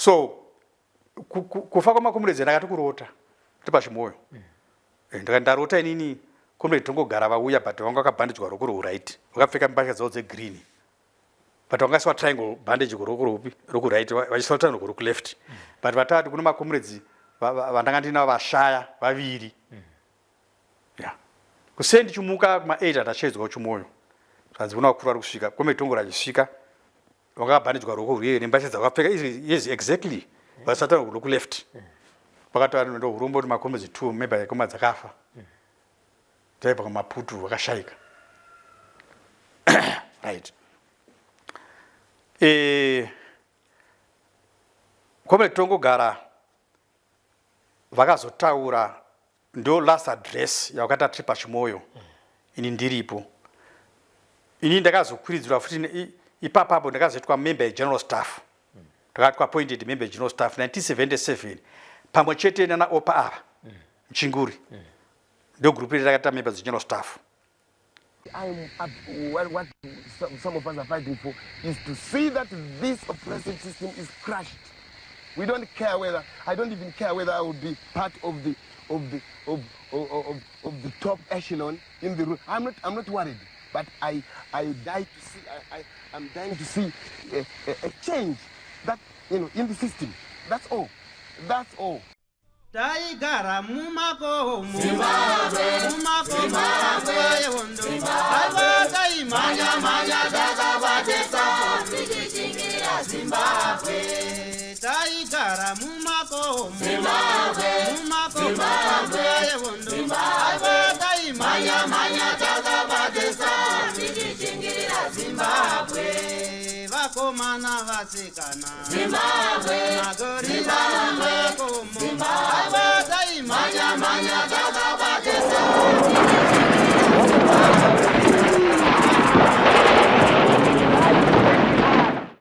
So kufa kwamakomuredzi ndakati kurota tiri pachimoyo. Eh, ndakati ndarota inini comrade tongogara vauya but vanga vakabhandidzwa roko rwuright vakapfeka mbatya dzavo dzegreen but vangaisiwa triangle bandage kuroko rwupi rokuright vachiisiwa triangle rokuleft but vatati kune macomrades vandanga ndinavo vashaya vaviri ya kusei ndichimuka kuma 8 atashedzwa kuchimoyo zvanzi kuna vakuru vari kusvika comrade tongora achisvika vakabhandidzwa roko rwuye nembatya dzavakapfeka yes exactly vasatana rokuleft vakati ndo urombo kuti macomrades two member yekoma dzakafa taibva kumaputu vakashaika right e, comrade tongogara vakazotaura ndo last address yavakaita tiri pachimoyo ini ndiripo ini ndakazokwiridzirwa futi ipapapo ndakazoitwa member yegeneral staff ndakatwa appointed member yegeneral staff 1977 pamwe chete nana opa ava mchinguri ndo group iri rakaita member dzegeneral staff I'm, what, what some of us are fighting for is to see that this oppressive system is crushed. We don't care whether, I don't even care whether I will be part of the, of the, of, of, of, of the top echelon in the room. I'm not, I'm not worried, but I, I die to see, I, I, I'm dying to see a, a, a change that, you know, in the system. That's all. That's all. Taigara mumakomo mumakomo nguva yehondo aiwa taimhanya mhanya takabatesa tichishingirira Zimbabwe taigara mumakomo mumakomo nguva yehondo aiwa taimhanya mhanya takabatesa tichishingirira Zimbabwe vakomana vasikana Zimbabwe magorira mumakomo aiwa taimhanya mhanya takabatesa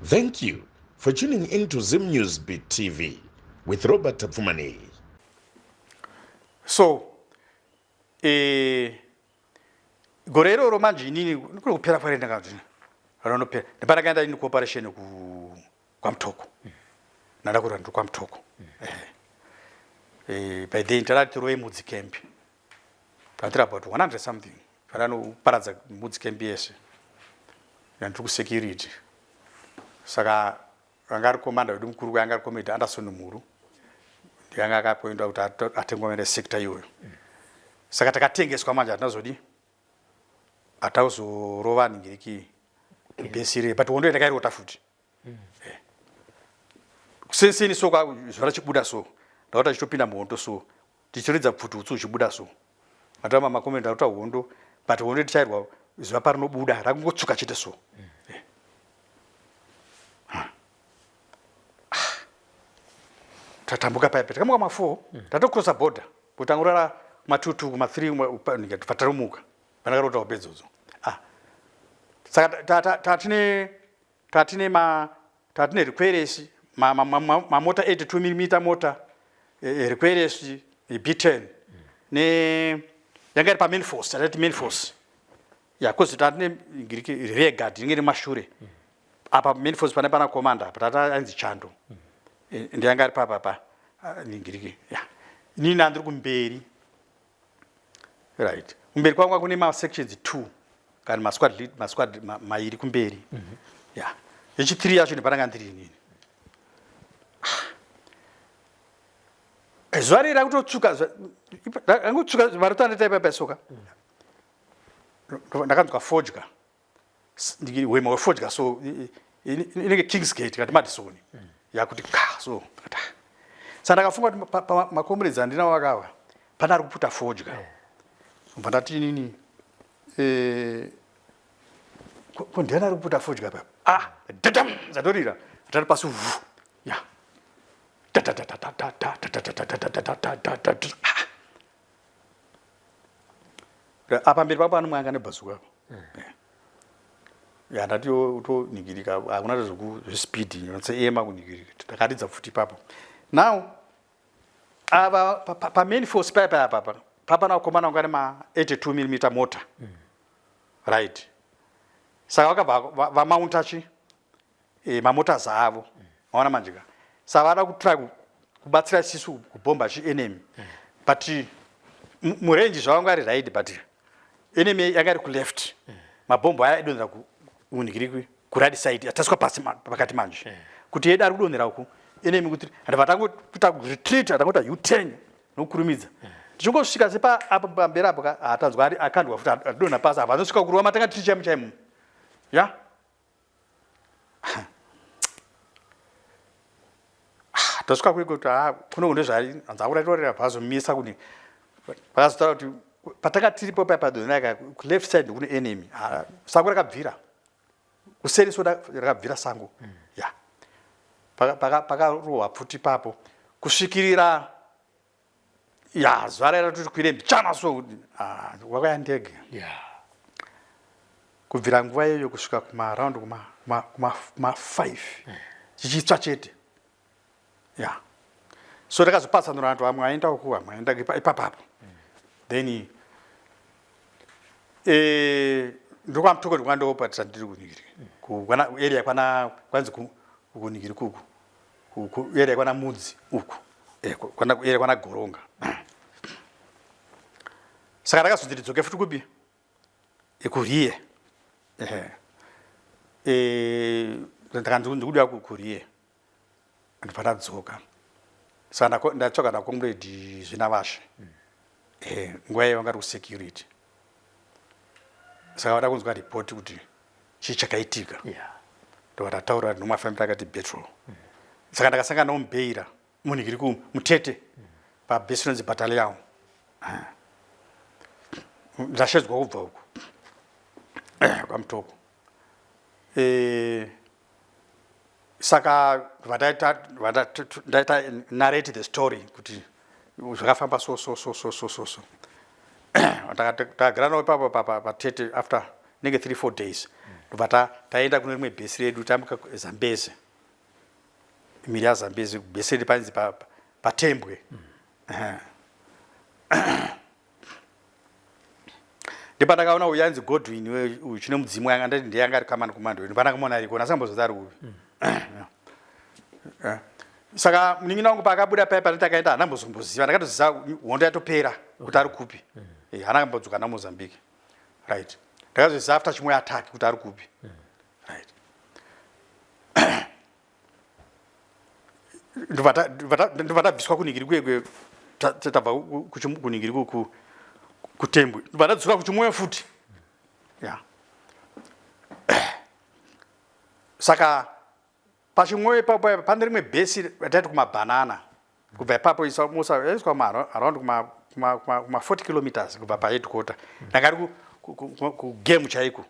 Thank you for tuning in to Zim News Beat TV with Robert Tapfumaneyi. So, eh, gore iroro manje inini kuri kupera kware ndakati ranopera ndapandakaenda ini kuoperation ku kwamutoko ndada kurwa ndiri kwamutoko eh. eh, by then tadati tirove mudzi camp tatiri about 100 something tadanoparadza mudzi camp yese ndandiri kusecurity saka Anga ari commander wedu mukuru anga ari commander Anderson Mhuru ndiye anga akapoindwa kuti atengwa sector iyoyo saka takatengeswa manje hatina zodi hatauzorova ningiriki besire but hondo yandakairota futi mm. eh. kusenseni so zuva rachibuda so ndakati achitopinda muhondo so tichiridza pfuti utsi uchibuda so matama makomenda arota hondo but hondo tichairwa zuva parinobuda rakungotsuka chete so mm. eh. ah. tatambuka paipe takamuka ma 4 mm. tatokrosa border kutangurara kuma 2 2 kuma 3 patarimuka pandakarota hope idzodzo ah. saka tatine Tatine ma tatine rikweresi ma, ma, ma, ma, mamota 82 mm mota e, e, rikweresi e, B10 ne yanga iri pamain force tatati main force ya kozi tatine ngiriki rear guard inenge iri mashure apa main force pane pana commander apa tata ainzi chando e, ndiyanga iri papa pa ngiriki ya inini andiri kumberi right kumberi kwangu kune masections two kana masquad lead masquad mairi kumberi mm -hmm. yeah yechi three yacho ndipandanga ndiri inini ah. zuva riri rakutotsvuka rangotsvuka varotandita ipapa isoka ndakanzwa fodya hwema hwefodya so inenge kingsgate kati madison yakuti ka so sa ndakafunga kuti makomredzi andinawo akawa pane ari kuputa fodya bva ndati inini eh, ko ndiani ari kuputa fodya papa ah dadam zvatorira atari pasi vhu ya apa mberi pako anomwanga nebhazuka apa ya ndati utoningirika hakuna zvekuspeed nyatsoema kuningirika takaridza pfuti ipapo now ava pamain force paya paya papa papana vakomana vanga nema 82 mm mota right saka vakabva vamaunta chi e, mamotors avo maona manje ka Savada kutry kubatsira isisu kubhomba chi enemy but murenji zvavanga ari right but enemy yanga iri kuleft mabhombo aya aidonhera kunhikirikwi kuright side ataswa pasi pakati manje kuti yedu ari kudonhera uku enemy kuti ndabva tangoita retreat atangoita u-turn nokukurumidza tichingosvika sepa apo pamberi apo hatanzwa ari akandwa futi adonha pasi apa anosvika kurova matanga tiri chaimo chaimo ya tasvika kuiko kuti ha kuno kune zvaari hanzi akuratorera vazomisa kuni vakazotaura kuti patanga tiripo paya padonaka kuleft side kune enemy sango rakabvira kuseri so rakabvira sango ya pakarohwa pfuti ipapo kusvikirira ya zuva raira toti kwire mbichana so ah, wakaya ndege kubvira nguva iyoyo kusvika kumaround kuma 5 chichitsva chete ya so takazopatsanura vanhu vamwe vaenda uku vamwe vaenda ipapapo then eh, ndokwamutoko ndikwandoopatisa ndiri kunikiri kwana area kwana kwanzi kunikiri kuku area kwana mudzi uku eh, kwana area kwana goronga saka ndakazonzi ndidzoke futi kupi ekuriye ehe eh, ndakanzi ndikudiwa kukuriye ndibva ndadzoka saka ndatsvaga nacomrade zvinavashe mm. eh, nguva iye vanga ri kusecurity saka vada kunzwa report kuti chii chakaitika ndobva ndataura nomafambiro akati betrol mm. saka ndakasangana nomubeira munhikiri ku mutete mm. pabhesi inonzi batalion ah. ndashedzwa kubva uku kwamutoko eh, saka ndaita narrate the story kuti zvakafamba so so so so so so so takagara navo ipapo patete after nenge 3 4 days ndobva taenda kune rimwe bhesi redu tamuka zambezi miri yazambezi bhesi redu painzi patembwe mm. Ndipandakaona uyu anzi Godwin uyu chine mudzimu yanga ndati ndiye anga ari command command uyu ndipandakamuona ariko ndasambozoti ari uyu mm. Saka munin'ina wangu paakabuda paya pane takaenda haana mbozomboziva ndakatoziva hondo yatopera kuti ari kupi mm. Eh, haana kambodzoka namozambique right ndakazoziva after chimwe attack kuti ari kupi mm. Right ndobva tabviswa kuningiri kuye tabva kuningiri kutembwe ndobva tadzoka kuchimwoyo futi ya saka pachimwoyo ipapo pane rimwe bhesi rataiti kumabhanana kubva ipapo iswa around kuma 40 kilometers kubva paheadquarter ndanga ari kugame chaiko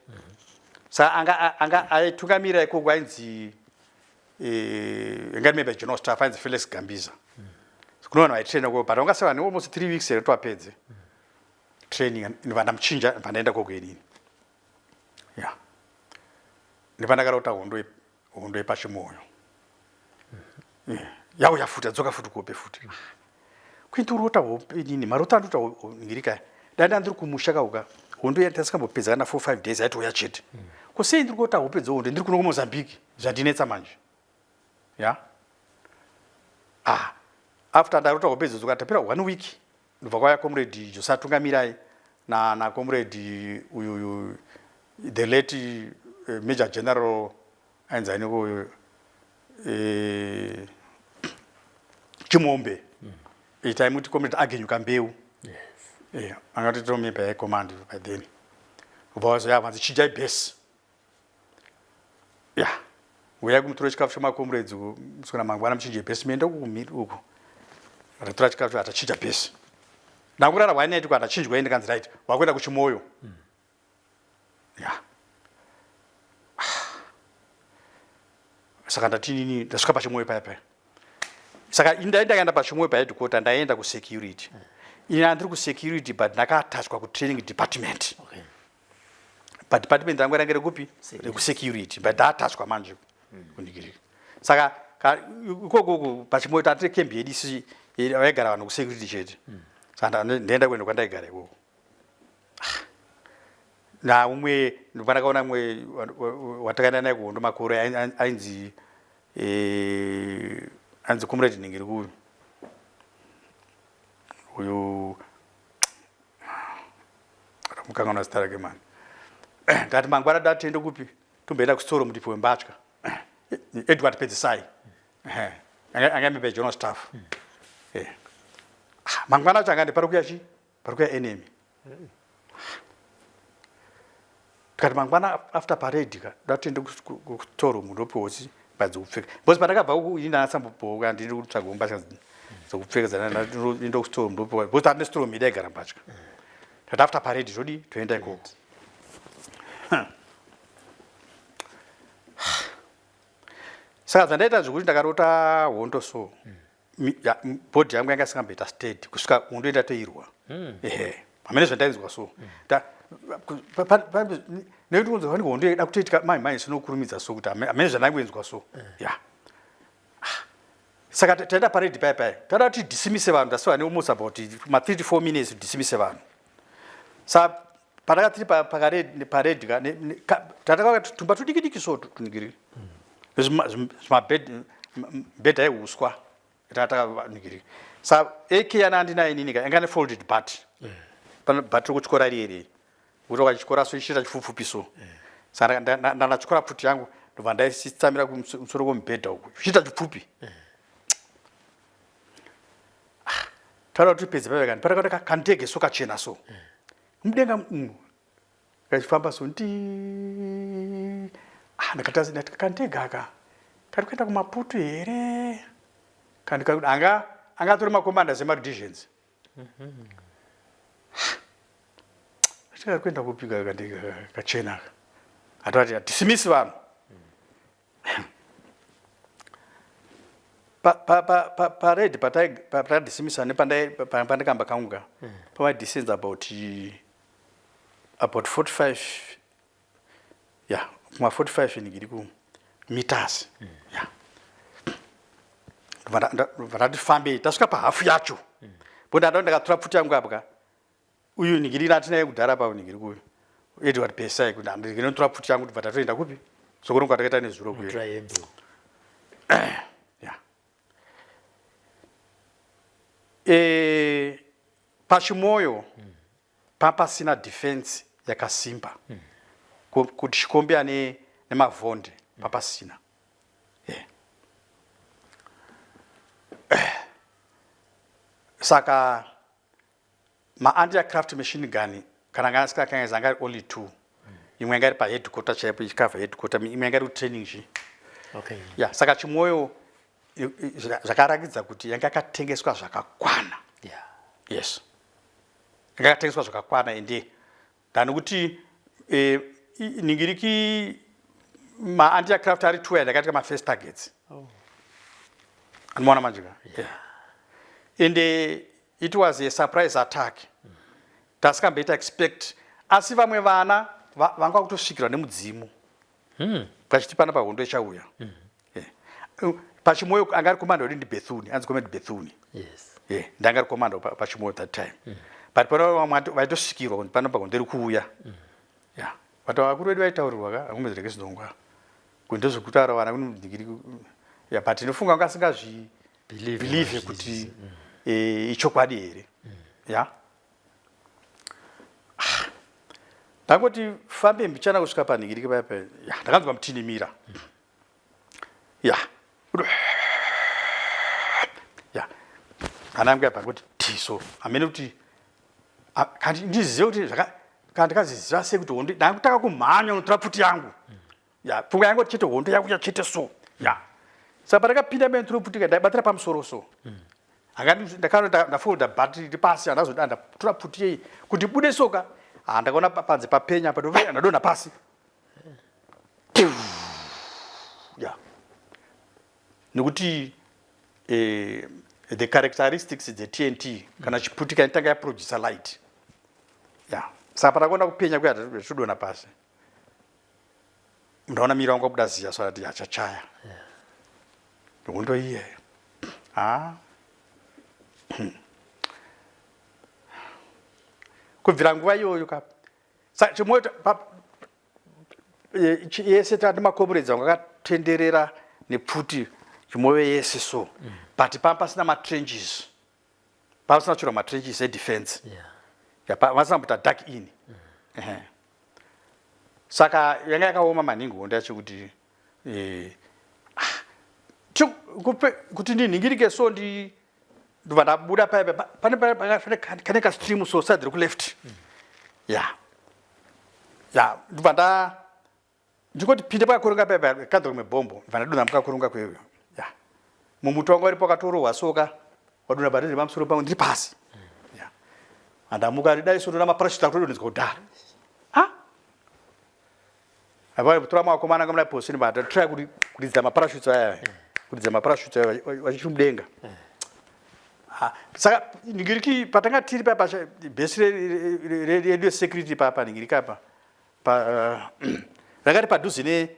saka anga anga aitungamira ikoko ainzi eh, anga member general staff ainzi Felix Gambiza kune vanhu vaitraina koko but vanga seva almost 3 weeks here twapedze training vandamuchinja vandaenda koko inini ya ndipandakaroota hondo hondo yepachimoyo mm. yauya futi adzoka futi kuhope futi kuindirota hope inini marota andiota ngirika dai ndandiri kumusha kauka hondo yatasingambopedza kana 4 5 days aitouya chete mm. ko sei ndiri kuota hope dzehondo ndiri kuno kumozambique zvandinetsa manje ya ah after ndarota hope idzodzo katapera one week ndobva kwauya comrade Josiah Tungamirai na na comrade uyu uyu the late eh, major general ainzi ani uyu eh, Chimombe mm. Taimuti comrade Agenyuka Mbeu yes. Eh, anga tito member yecommand by then ubva wazoya vanzi chinjai base ya uyai kumutora chikafu chemakomrades muswera mangwana muchinje bhesi muende uku uku atatora chikafu atachinja bhesi ndakurara one night kwatachinjwa ende kanzi right wakuenda kuchimoyo mm. ya saka ndatinini ndasvika pachimoyo paya paya saka ini ndai ndakaenda pachimoyo paheadquarter ndaenda kusecurity mm. ini andiri kusecurity but ndakatachwa kutraining department okay. but department rangu range rekupi rekusecurity but ndatachwa manje mm. kundigirika saka ikoko pachimoyo tatiri kembi yedu isi vaigara vanhu kusecurity chete mm. saka ndaenda kuenda kwandaigara ikoko ah. naumwe ndopandakaona mwe watakaenda naye kuhondo makore ainzi eh, Anzi comrade ningiri kuyu uyu ramukanganwa zita rake mani. Ndati mangwana datiende kupi tomboenda kusitoro mutipo wembatya. Edward Pedzisai anga member general staff. Ah, mangwana acho anga ndipari kuya chi pari kuya enemy. Tikati mangwana after parade ka datiende kusitoro munhu opiwa chi mbatya dzekupfeka because pandakabva uku ini ndanasamboboka ndiri kutsvaga mbatya dzekupfeka dzandaenda kusitoro munhu opiwa because tane sitoro mida igara mbatya. Tati after parade zvodi toenda ikoko. Saka zvandaita zvekuti ndakarota hondo so bhodhi yangu yanga isingamboita steady kusvika hondo indatoirwa. Ehe, hamene zvandainzwa so. Nekuti kunzwa fanike hondo yaida kutoitika mai mai sinokurumidza so kuti hamene zvandaingoinzwa so. Ya. Saka taenda parade paya paya. Tada kuti dismiss vanhu tasiwa ne almost about ma 3 to 4 minutes dismiss vanhu. Sa pataka tiri pakaredi parade ka tataka tumba tudiki diki so tunigiri. Zvima bed bed aihuswa tataka nigiri. Sa AK yana andina inini ka yanga ne folded bat. Pana bat rekutyora riri. Kuti wachityora so ichiita chipfupfupi so. Saka ndanatyora pfuti yangu ndobva ndaisitsamira kumusoro kwemubhedha uku chichiita chipfupi. Taura kuti pedze paive kani patakaona kandege so kachena so. Mudenga kachifamba so ndi ndakati ndati kandege aka kari kuenda kuMaputo here? Kandi anga anga atori macommanders emaRhodesians. Kari kuenda kupi kandege kachena aka? Atati dismiss vanhu. Parade patadismisa nepandakamba kangu ka pavadistance about 45 ya kuma 45 inigiri ku meters ya ndati fambei tasvika pahafu yacho bo ndada ndakatora pfuti yangu apa ka uyu nigiri atinaye kudhara pa nigiri kuyu Edward Pesai kuti ndinotora pfuti yangu tibva tatoenda kupi sokuronga takaita nezuro kuya ya pachimoyo papasina defense yakasimba kuti Chikombi ane nemavhonde papasina. Saka ma-anti-aircraft machine gun kana anga asikakanganisa anga ari only 2. Imwe yanga iri paheadquarter chaipo ichikavha headquarter, imwe yanga iri kutraining chi. Ya, saka Chimoyo zvakarakidza kuti yanga yakatengeswa zvakakwana. Yes. Yanga yakatengeswa zvakakwana ende than kuti ningiriki ma-anti-aircraft ari 2 yandakaita ma-first targets. Anomaona manje ka? Yeah. Ende it was a surprise attack. Tasikamboita expect asi vamwe vana vanga kutosvikirwa nemudzimu. Vachiti pana pahondo ichauya. Pachimoyo anga ari commander wedu ndi Bethune, anzi commander Bethune. Yes. Ndanga ari commander paChimoyo that time. But pana vamwe vaitosvikirwa kuti pano pahondo iri kuuya. Yeah. But vakuru vedu vaitaurirwa ka akumezereke zvinongwa. Kuti ndozvekutaura vana kunodikiri. Yeah, but ndinofunga vanga asingazvi believe kuti ichokwadi here. Yeah. Ndangoti fambe mbichana kusvika panhingirike paya paya. Yeah, ndakanzwa mutinimira. Yeah. Yeah. Ana yangu yabva kuti tiso. Amene kuti kandi ndizive kuti kana ndikaziziva sei kuti hondo ndakutanga kumhanya unotora pfuti yangu. Ya, pfungwa yangu chete hondo yakuya chete so. Ya. Saka pandakapinda mene tiri pfuti ndaibatira pamusoro so. Angati ndakaona ndafolda battery iri pasi andazoda ndatora pfuti yei kuti bude soka. Ah, ndakaona panze papenya pa ndadonha pasi. Ya. Nekuti the characteristics dze TNT kana chiputika inotanga yaproducer light. Ya. Saka pandakaona kupenya kuya ndodonha pasi. Ndaona miri wangu wabuda ziya so ati achachaya. Hondo iye. Ah. Kubvira nguva iyoyo ka. Saka chimwe yese tati makomrades anga akatenderera nepfuti. Chimoyo yese so but panga pasina matrenches, pasina kuchirwa matrenches edefense. Yeah. Vasina kuita dark in. Saka yanga yakaoma maningi hondo yacho kuti ah, kuti ndinhingirike so ndi ndobva ndabuda paya pane pane kane ka stream so side reku left. Ya ya, ndobva nda ndikoti pinde pakakurunga paya paya kadhoro rimwe bhombo, ndobva ndadonha mukakurunga kweyo. Ya, mumuti wangu waripo wakatorohwa soka wadonha padiri pamusoro pangu ndiri pasi. Ya, andamuka dai so ndoona maparachute akutodonhedzwa kudhara. Ah, apa tora makomana kamuna posini bata try kuti kuridza maparachutes aya, kuridza maparachutes aya vachichiri mudenga. Ah, saka ningiriki patanga tiri papa base redu security papa ningiriki apa pa rakati padhuze ne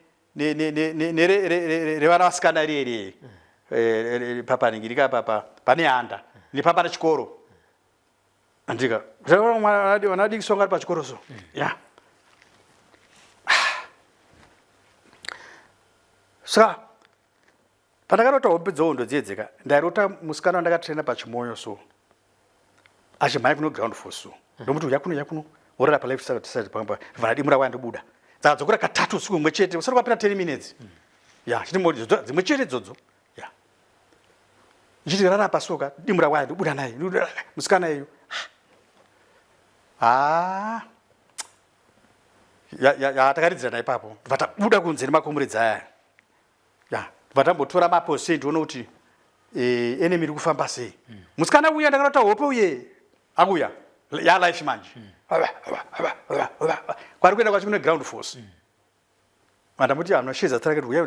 revana vasikana rere papa ningiriki apa pane handa nepapa nechikoro andika vana vadiki songa ari pachikoro so. Ya, saka pandakarota hope dzehondo dziedzeka, ndairota musikana wandakatraina paChimoyo so achimhanya kuno ground force so, ndomuti uya kuno, uya kuno, worara paleft side side pamba vanadimura waya, ndobuda. Dzakadzokera katatu usiku imwe chete usati kwapera 10 minutes. Ya, chiti dzimwe chete idzodzo. Ya, ndichiti rara pasoka, dimura waya, ndobuda naye musikana iyu. Ah, ya, takaridzirana ipapo, ndobva tabuda kunze nemakomuredzi aya. Ya, ndobva tambotora maposition tione kuti enemy iri kufamba sei. Musikana uya ndakarota hope uye akuya ya life manje kwari kuenda kwacho kune ground force. Andamuti anoshedza tsara kuti uya,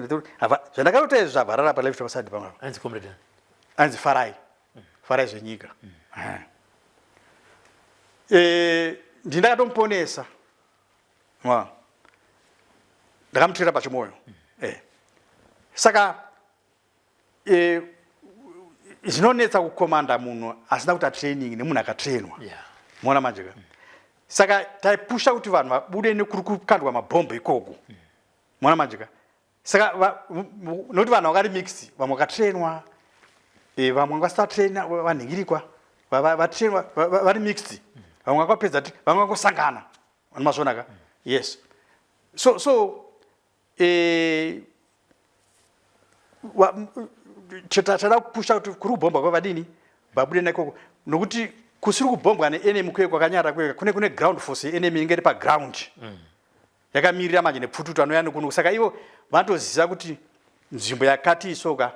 zvandakarota izvi zvabvarara pa left paside pamwe. Anzi comrade? Anzi Farai, Farai Zvenyika. Ndindakatomuponesa wa ndakamutirira paChimoyo. Saka zvinonetsa kukomanda munhu asina kuita training nemunhu akatrainwa. Muona manje ka, saka taipusha kuti vanhu vabude nekuri kukandwa mabhombo ikoko. Muona manje ka, saka nokuti vanhu vakari mixed, vamwe vakatrainwa, vamwe vasatraina, vanhingirikwa vatrainwa, vari mixed, vamwe vakapedza, vamwe vakosangana. Mazvona ka? Yes. So tada kupusha kuti kuri kubhombwa kwavadini vabude nekoko, nokuti kusiri kubhombwa neenemy kuye kwakanyara kuye kune ground force yeenemy inenge iri paground yakamirira manje nepfututu anouya nekuno. Saka ivo vanotoziva kuti nzvimbo yakati isoka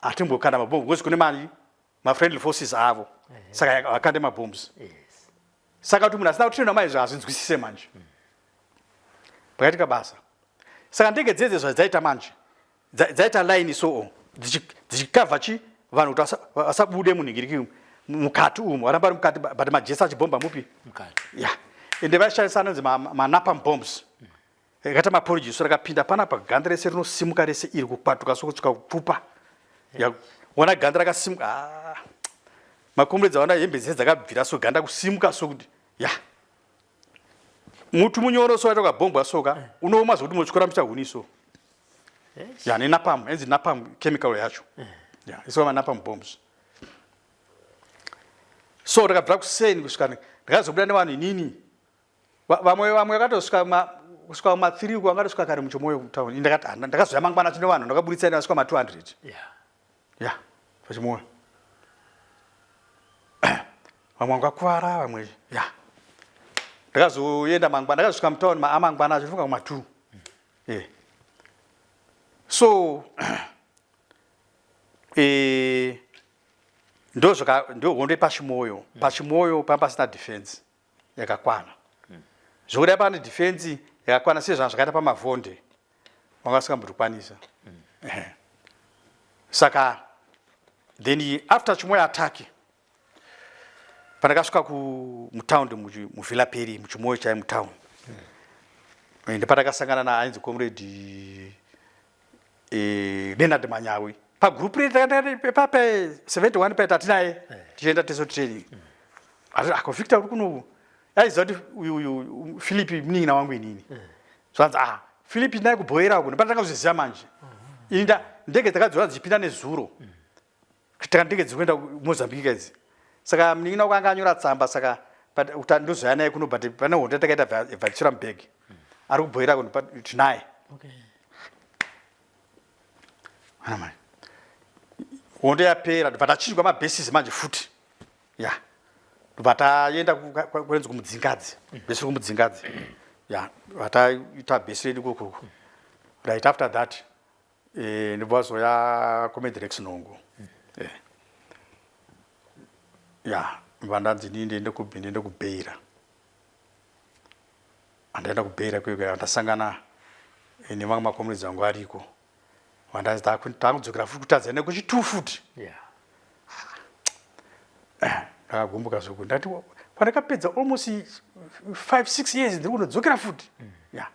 hatimbokanda mabhombu because kune mani mafriendly forces avo, saka vakande mabombs. Saka kuti munhu asina kutrainwa maizvo hazvinzwisise manje pakaitika basa. Saka ndege dzedze zvadzaita manje, dzaita line so dzichikavha chi vanhu kuti vasabude munhingiriki mukati umu, varamba vari mukati, but majesi achibhomba mupi? Mukati. Ya, ende vaishandisa anonzi manapalm bombs, yakaita maporridge so, rakapinda panapa ganda rese rinosimuka rese iri kukwatuka so kusvika kupfupa. Ya, ona ganda rakasimuka. Ah, makombredza wana hembe dzese dzakabvira so, ganda kusimuka so kuti ya muti munyoro so waita ukabhombwa soka unooma zvokuti munotyora muchita huni so. Ya, nenapalm, enzi napalm chemical yacho ya iswa manapalm bombs so. Takabvira kuseni kusvika ndakazobuda nevanhu inini. Vamwe vakatosvika kusvika kuma3 uko, vangatosvika kare muChimoyo mutown. Ndakati ah, ndakazoya mangwana tine vanhu ndakaburitsa ine vasvika ma200. Ya, paChimoyo vamwe vakakuvara vamwe. Ya, ndakazoenda mangwana, ndakazosvika mutown amangwana achifunga kuma2. So ndo zvaka ndo hondo yepaChimoyo. PaChimoyo panga pasina defense yakakwana zvokuti pane defense yakakwana sezvanga zvakaita paMavhonde, wanga vasingambotikwanisa. Ehe. Saka then after Chimoyo attack, pandakasvika kumutaundi muvhilla peri muChimoyo chai mutown, ndopandakasangana naainzi comrade Leonard Manyawi pagroup redu papa 71 paita tinaye tichienda teso training. Ati ako Victor uri kuno, aiziva kuti uyu uyu Philip munin'ina wangu inini. Zvanzi, ah, Philip naye kubhoera uko, ndopandanga kuzviziva manje. Ini Ndege takadziona dzichipinda nezuro. Taka ndege dziri kuenda kuMozambique idzi. Saka munin'ina wako anga anyora tsamba, saka kuti ndozouya naye kuno, but pane hondo yatakaita bvatisira mubhegi. Ari kubhoira kuno tinaye. Okay. Ana mai. Hondo yapera, ndobva tachinjwa mabases manje futi. Ya. Ndobva taenda kuenzi kuMudzingadzi. Base kuMudzingadzi. Ya, vataita base redu ikoko. Right after that, ndobva vazoya Comrade Rex Nhongo. Ya, ndobva ndanzi inini ndiende kuBeira. Andaenda kuBeira kwekwe, ndasangana nemamwe macomrades angu ariko. Vandanzi takudzokera futi kuTanzania kuchitu futi. Ndakagumbuka zvokuti ndati pandakapedza almost 5 6 years ndiri kunodzokera futi. Ya.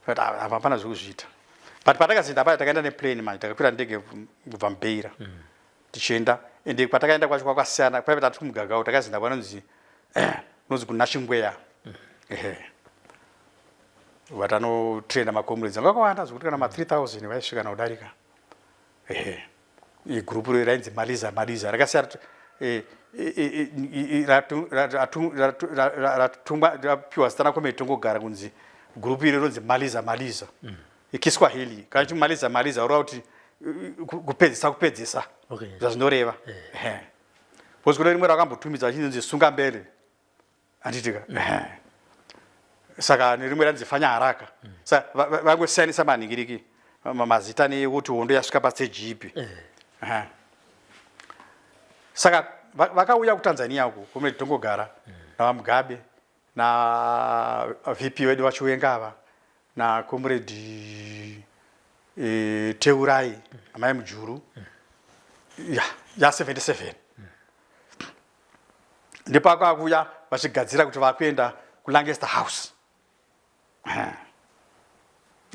But apa hapana zvekuzviita. But patakazoenda paya takaenda neplane manje, takakwira ndege kubva muBeira. Tichienda, ende kwatakaenda kwacho kwakasiyana, kwaiva tati kumugagao, takazoenda kwanonzi kunonzi kuNashingweya. Ehe. Vatanotraina macomrades anga akawanda zvekuti kana ma 3000 vaisvika kudarika. Ehe. Igroup rainzi Maliza Maliza rakasiyana, ratumwa rapiwa zita naComrade Tongogara kunzi group iri ronzi Maliza Maliza. Kiswahili kana chi Maliza Maliza ureva kuti kupedzisa kupedzisa. Zvazvinoreva. Ehe. Because kune rimwe rakambotumidza vachinzi Sunga Mbele. Handitika. Saka nerimwe ranzi Fanya Haraka. Saka vangosiyanisa manhingiriki mazita nekuti hondo yasvika pastage ipi. Saka vakauya kuTanzania uku Comrade Tongogara naVaMugabe na VP wedu vaChiwenga ava na Comrade Teurai amai Mujuru ya 77. Ndipo akakuya vachigadzira kuti vakuenda kuLancaster House.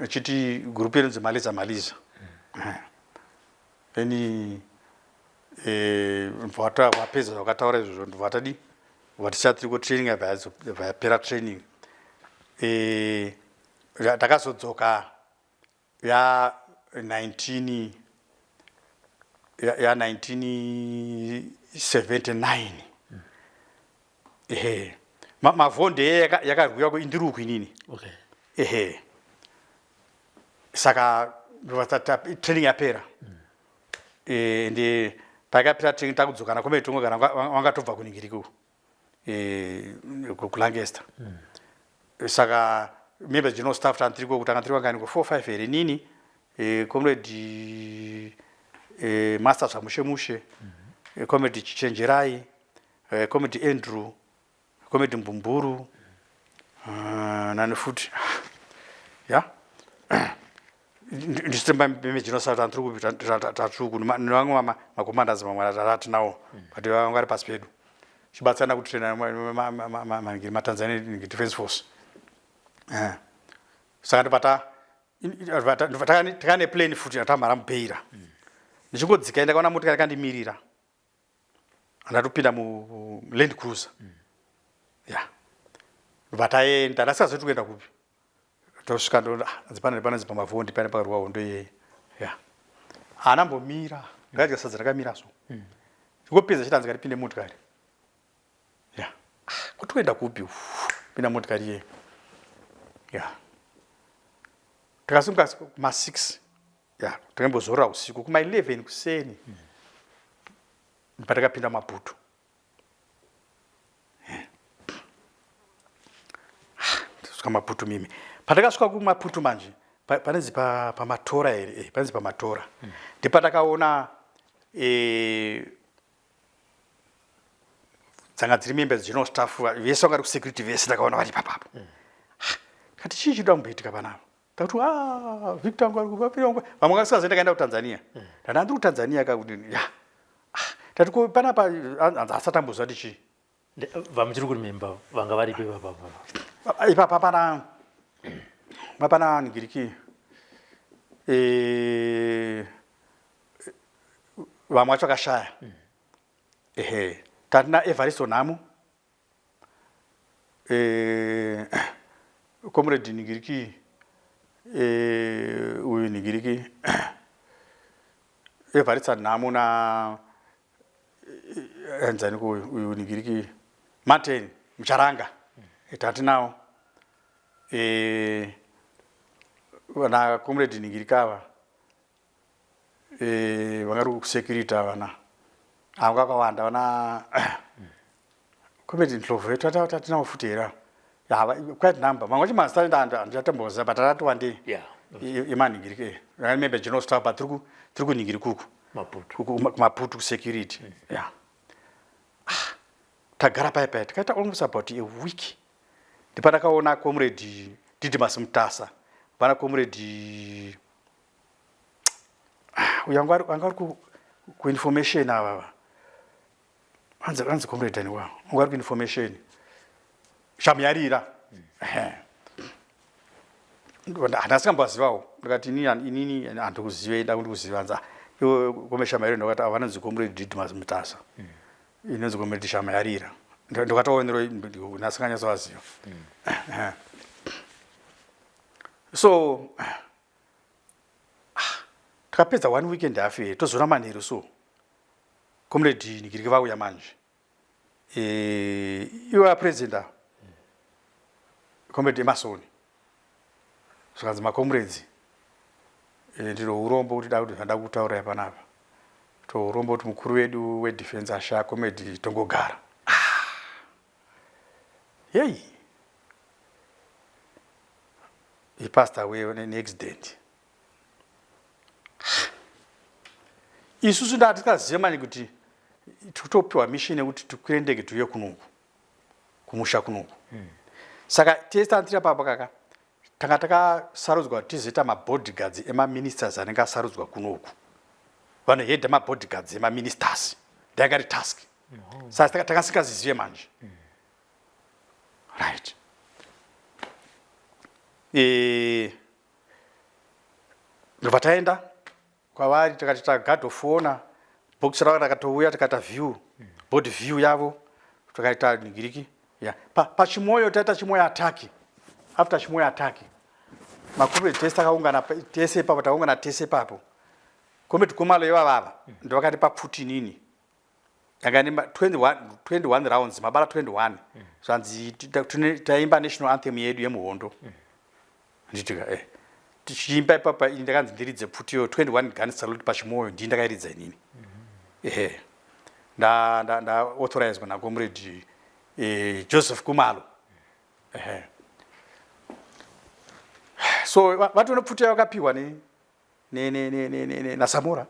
Achiti group inonzi Maliza Maliza. Then vapedza zvakataura izvozvo, ndobva vatadi vatichatiri kutraining, yabva yapera training. Takazodzoka ya 19 ya 1979. Ehe, Mavhonde yakarwiwa kuIndiruku inini. Ehe, saka training yapera. Ende pakapera training takudzoka naComrade Tongogara wangatobva kuningiriku kuLancaster. Saka member general staff tantiriko kutanga tiri vangani ko 4 5 here, inini, Comrade Master Zvamushe Mushe, Comrade Chichenjerai, Comrade Andrew, Comrade Mbumburu, nani futi ya ndisitemba member general staff tantiri tatuku nevamwe macommanders mamwe atinawo, but vanga vari pasi pedu chibatsirana kutraina maTanzania Defense Force. Saka ndobata takane plane futi atamhara muBeira. Ndichingodzika ndakaona motikari yakandimirira, ndatopinda muLand Cruiser. Ya, ndobva taenda, ndasingazoti kuenda kupi. Tosvika ndo panonzi paMavhondi pane pakarwa hondo iyeye. Ya, haana mbomira, ndakadya sadza rakamira so. Chingopedza chete hanzi ngatipinde motikari. Ya, kuti kuenda kupi? Pinda motikari iyeye. Ya, takasimuka kuma6. Ya, takambozorora usiku, kuma11 kuseni patakapinda Maputo. Svika Maputo mimi, patakasvika kuMaputo manje panonzi paMatora here, panonzi paMatora, ndipatakaona dzanga dziri member general staff vese vanga vari kusecurity vese, ndakaona vari papapo. Kati chii chida kumboitika panapa? Takuti, ah, Victor wangu ari kupa wangu, vamwe vakasikazi ndakaenda kuTanzania, ndati handiri kuTanzania kakuti ya. Ah, tati ko panapa hanzi asati amboziva kuti chii. Vamuchiri kuremember vanga varipo ipapa? Ipapa pana ngiriki vamwe vacho vakashaya. Ehe, tatina Evaristo Nhamo, Comrade ningiriki, uyu ningiriki. Evarista Nhamo na anzani ko uyu nigiriki Martin Mucharanga tatinawo vana comrade nigirikava vanga ri kusecurity vana avo kakawanda vana comrade Ndlovu tatinawo futi here ava quite number mamwe acho mazita handichatomboziva but akati wandei emanhingiriki remember general staff but tiri kunhingiri kuku kumaputu kusecurity ya ah, tagara paya paya tikaita almost about a week ndipandakaona comrade Didymus Mutasa vana comrade ah, uyo anga ari kuinformation avava anzi anzi comrade ani wavo anga ari kuinformation Shamuyarira handasingambovazivawo ndikati inini handikuzive nda kundikuziva anzi ah, iwe kome Shamayarira ndakati ava vanonzi comrade Didymus Mutasa inonzi comrade Shamayarira ndokatoonero ndasinganyatsovaziva so ah, takapedza one week and half here tozoona manheru so comrade Nigiriki vauya manje iwe apresident ava comrade Emasoni zvikanzi macomrades ndino urombo kuti da kuti zvanda kutaurai panapa to urombo kuti mukuru wedu wedefense ashaya comrade Tongogara ah. Yei he passed away on an accident isusu ndatikaziva manje kuti tikutopiwa mission yekuti tikwire ndege tiuye kunoku kumusha kunoku saka tese tantira papa kaka tanga takasarudzwa kuti tizoita mabodyguards emaministers anenge asarudzwa kunoku vanohedha mabodyguards emaministers ndayanga ri task saka takasingazizive manje right ndobva taenda kwavari tikati taguard of honour box ravo rakatouya tikaita view body view yavo takaita nigiriki ya pachimoyo taita chimoyo attack after chimoyo attack macomrade tese takaungana tese ipapo takaungana tese ipapo comrade Kumalo ivavava ndovakatipa pfuti inini yanga ine 21 21 rounds mabara 21 zvanzi taimba national anthem yedu yemuhondo nditika tichiimba ipapa ini ndakanzi ndiridze pfuti iyo 21 gun salute pachimoyo ndii ndakairidza inini ehe nda nda nda authorizwa na comrade Joseph Kumalo ehe so vatone pfuti yayo vakapiwa ne ne ne ne ne ne naSamora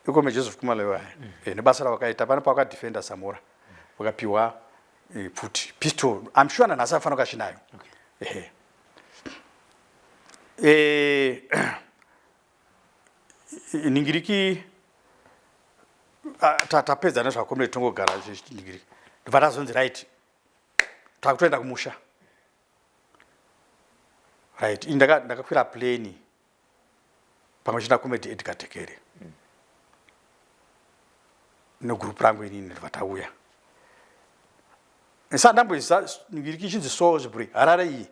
ikome Joseph Kumalo iwayo nebasa ravakaita pane pavakadefenda Samora vakapiwa pfuti pistol I'm sure nanhasi afanira kachinayo ehe ningiriki tapedza nezvakomrade tongogara ningiriki ndobva tazonzi right takutoenda kumusha right ini ndakakwira plane pamwe chete nacomrade Edgar Tekere negroup rangu inini ndobva tauya ndamboziva ningiriki ichinzi Salisbury Harare iyi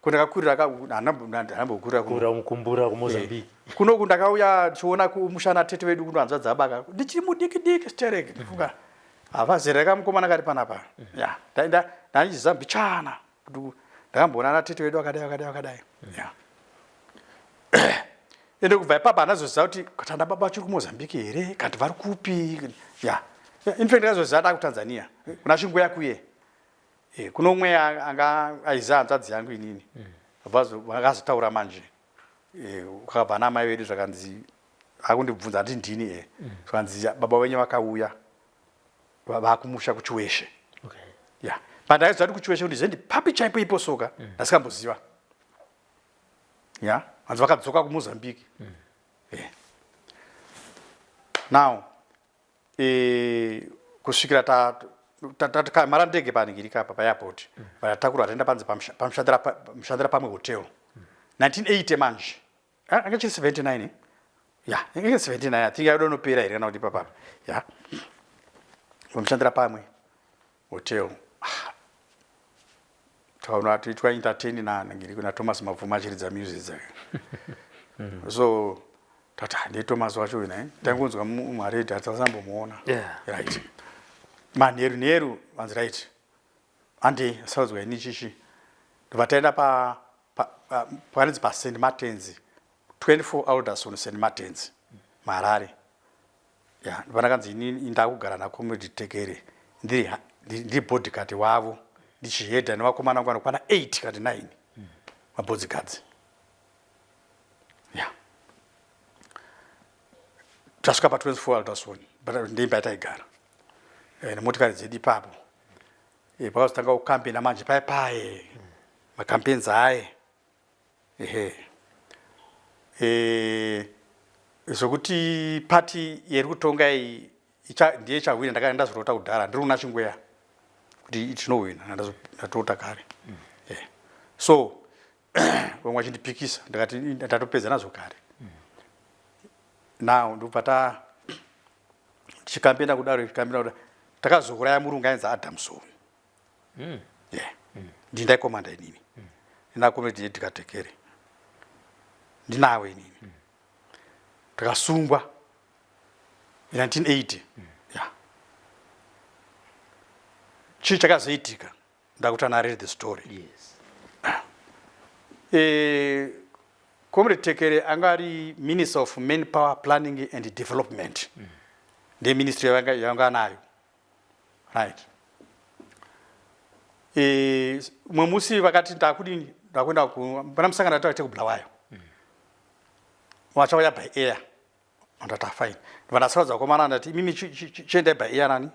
kundakakurira handambokurira Kura mukumbura kuMozambique. Kunoku ndakauya ndichiona kumushana tete vedu kuno hanzvadzi abaka ndichiri mudiki diki stereki ndifunga havazera kamukomana kari panapa ya ndandichiziva mbichana kuti ndakamboona ana tete vedu vakadai vakadai vakadai ya ende kubva ipapa handazoziva kuti katanda baba vachiri kuMozambique here kati vari kupi ya in fact ndakazoziva nda kuTanzania kuna Shingweya kuye kuno umwe anga aiziva hanzvadzi yangu inini vakazotaura manje ukabva namai vedu zvakanzi akundibvunza handi ndini zvakanzi baba wenyu vakauya vakumusha kuchiweshe ya but ndaiziva kuti kuchiweshe kuti zendi papi chaipo ipo soka ndasingamboziva ya hanzi vakadzoka kuMozambique now kusvikira takamhara ndege panhingirika apa paairport vatakurwa taenda panze pamushandira pamwe hotel 1980 manje anga chiri 79 eh? Ya inge 79 I think yaidonopera here kana kuti papapa ya pamushandira pamwe hotel takaona tiitwa entertain na nangiri kuna Thomas Mapfuma achiridza music dzake so Tati ah, ndiye Thomas wacho uyu nhai. Tangonzwa mumaredhi hatisambomuona. Yeah. Right. Manheru nheru vanzi right. Handei sarudzwa ini chichi. Ndobva taenda pa panonzi pa St Martins 24 Alderson St Martins muHarare. Ya, ndopanakanzi ini ndakugara naComrade Tekere ndiri ndiri bodyguard wavo ndichihedha nevakomana vangu vanokwana 8 kana 9 mabodyguards. Ya. Tasvika pa 24 Alderson but ndeimba yataigara. Eh, nemotikari dzedu ipapo. Eh, pakazotanga kukampena manje paye paye. Macampaigns aye. Ehe. Eh, zvokuti party yeri kutonga iyi ndiye ichahwina ndakanga ndazorota kudhara ndiri kuna Chingweya kuti tinohwina ndatota kare. Eh. So vamwe vachindipikisa ndakati ndatopedza nazvo kare. Now ndobva ta tichikampena kudaro tichikampena kudaro takazouraya murungu ainzi Adamson. Yeah. Ndini ndaikomanda inini. Ndinakomedi yedhikatekere. Ndinawe inini. Takasungwa in 1980. Yeah. Chii chakazoitika? Ndakuti narrate the story. Yes. Eh, Comrade Tekere anga ari Minister of Manpower Planning and Development. Ndiye ministry yavanga yavanga nayo. Right. Eh, mumwe musi vakati ndakudini ndakuenda ku pana musangano wataita kuBulawayo. Vachauya by air. Ndati ah, fine. Ndobva ndasarudza vakomana ndati imimi chiendai by air nani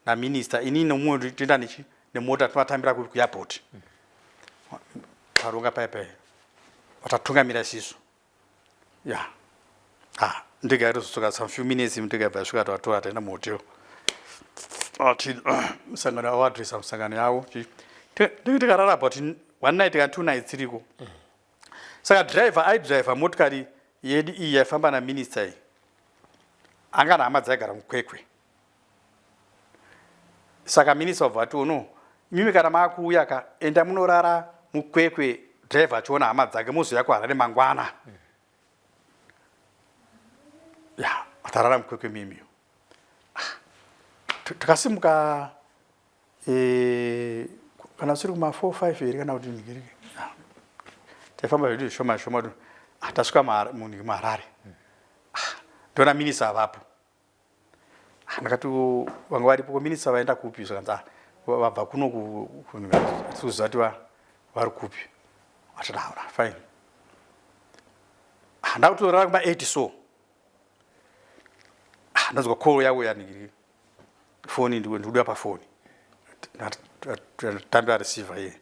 na minister inini nomumwe toenda nechi nemota tovatambira ku airport. Taronga paya paya. Vatatungamira isisu. Yeah. Ah, ndege yaitozotsoka some few minutes ndege yabva yasvika tatora taenda muhotel. Ati musangano yavo adresa musangano yavo. Ndenge tikarara about one night kana two nights tiriko. Saka driver aidriver motikari yedu iyi yaifamba naminister iyi. Anga nehama dzaigara muKwekwe. Saka minister wabva ati no, imimi kana maakuuya ka enda munorara muKwekwe driver achiona hama dzake mozouya kuHarare mangwana. Ya, atarara muKwekwe mimiyo. Takasimuka eh, kana siri kuma 4 5 here kana kuti ndikirike. Taifamba zvedu zvishoma zvishoma. Ah, tasvika muHarare. Ndoona minister avapo. Ndakati vanga varipo ko minister vaenda kupi zvakanzi ah, vabva kuno kuziva kuti vari kupi. Atadaura fine. Ah, ndakutorara kuma 8 so. Ah, ndanzwa call yauya nigiri foni ndikuda pafoni. Tambira receiver iye.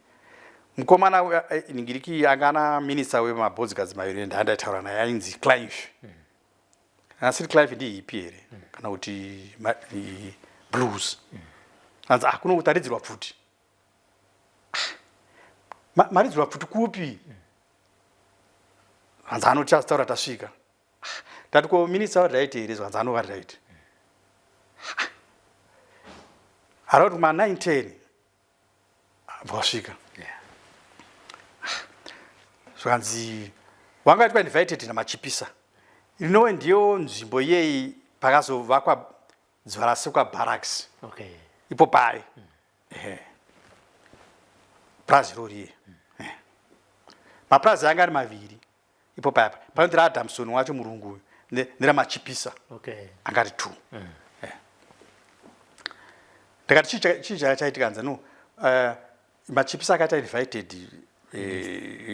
Mukomana nigiriki anga ana minister wemabhodzigadzi maviri ndaandaitaura naye ainzi Clive. Asi Clive ndi hippie here kana kuti blues. Anzi ah kuno kutaridzirwa pfuti. Ah, maridzirwa pfuti kupi? Hanzi anoti azitaura tasvika. Ah, tati ko minister vari right here? Zvanzi anova right. Around kuma 9:10 vasvika. Zvanzi wanga waitwa invited naMachipisa. Rinove ndiyo nzvimbo iyeyi pakazovakwa Dzivarasekwa barracks. Okay. Ipo pai. Ehe. Purazi irori. Eh. Mapurazi anga ari maviri. Ipo paya pa. Panoti raAdamson wacho murungu uyu neraMachipisa. Okay. Anga ari two. Eh. Ndakati chii chakaitika nzi no. Machipisa akaita invited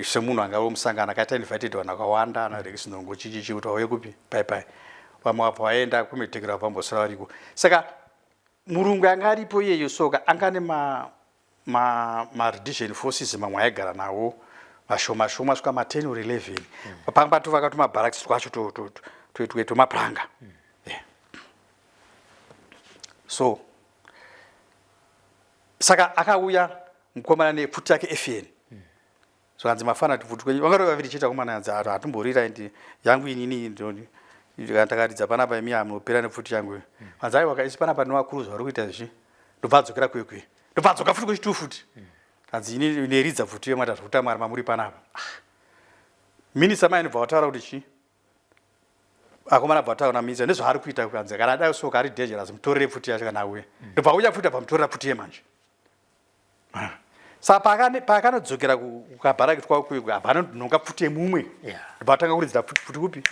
semunhu anga wemusangano akaita invited vanhu vakawanda ana Rex Nhongo chichichi kuti vauye kupi pai pai. Vamwe vabva vaenda kumetekera vambosara variko. Saka murungu anga aripo iyeyo soka anga ane ma ma ma redition forces mamwe aigara nawo vashoma shoma svika ma 10 or 11. Panga patovaka tumabarracks twacho twemapuranga. Yeah. So saka akauya mukomana nepfuti yake FN. Zvakanzi mafana tupfuti kwenyu vanga vaviri chete vakomana hanzi hatimborira ndi yangu inini ndoni ndakaridza panapa imi munopera nepfuti yangu. Hanzi aiwa isi panapa nevakuru zvavari kuita izvi. Ndobva adzokera kwekwe. Ndobva adzoka futi kwechitu futi. Hanzi ini neridza pfuti yemata zvokuta mwari mamuri panapa. Minister mai ndobva vataura kuti chii? Akomana bva taona minisa nezvaari kuita kuanzi kana adai soka ari dangerous, mutorere pfuti yacho kana auya. Ndobva auya pfuti, abva mutorera pfuti yemanje. Saka paakanodzokera kukabharaki twavo kuye, abva anonhonga pfuti yemumwe, ndobva atanga kuridzira pfuti kupi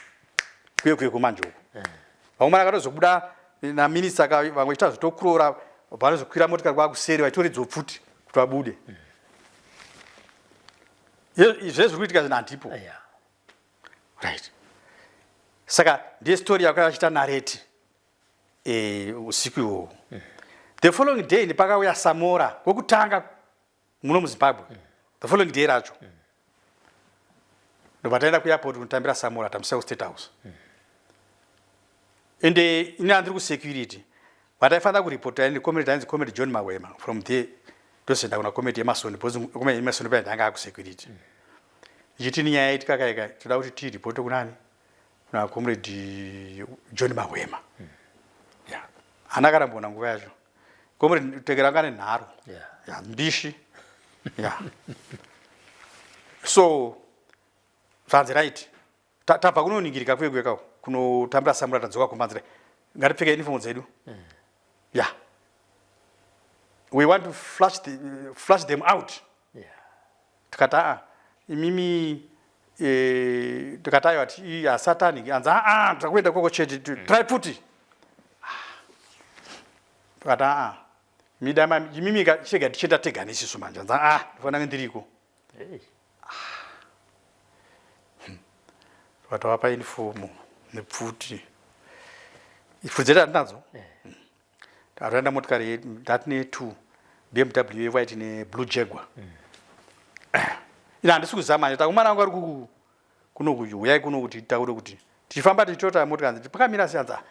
kuye kuye kumanje uku. Vamwe akatozobuda naminista, vamwe vachiita zvitokurora, vanozokwira motikari kwakuseri vachitoridzawo pfuti kuti vabude. Izvezvi zviri kuitika zvinhu handipo. Right, saka ndiye story yako yachiita narrate usiku iwowo. The following day ndipakauya Samora kwekutanga muno muZimbabwe. The following day racho ndobva taenda kuairport kunotambira Samora, tamusiya kuState House. Ende ini andiri kusecurity, vataifanira kuripota ini comrade ainzi Comrade John Mawema. From there tozoenda kuna Comrade Emerson, because Comrade Emerson paya ndanga akusecurity. Ichiti ni nyaya yaitika kaika, toda kuti tiripote kunani, kuna Comrade John Mawema. Yeah, hana karambona nguva yacho Comrade Tekera anga nenharo. Yeah, mbishi. Yeah, so zvanzi right, tabva kunoningirika kuye kuye kako kunotambira Samura, tadzoka kumbanzira, ngatipfeke uniform dzedu. Yeah, we want to flush them out. Tikati aa, imimi tikati aiwa, asatani anzi aa, takuenda koko chete, try pfuti. Tikati aa, mida imimi chega tichienda tega nisisu manje. Anzi aa, ndifanira kunge ndiriko. Tikati wapa uniform nepfuti, pfuti dzedu hatinadzo. Tatoenda motikari ndatine two BMW yewhite neblue Jaguar. Ina handisi kuziva manje, takumana wangu ari kuno kuti uyai kuno kuti taure kuti tichifamba tichitota motikari pakamira sianza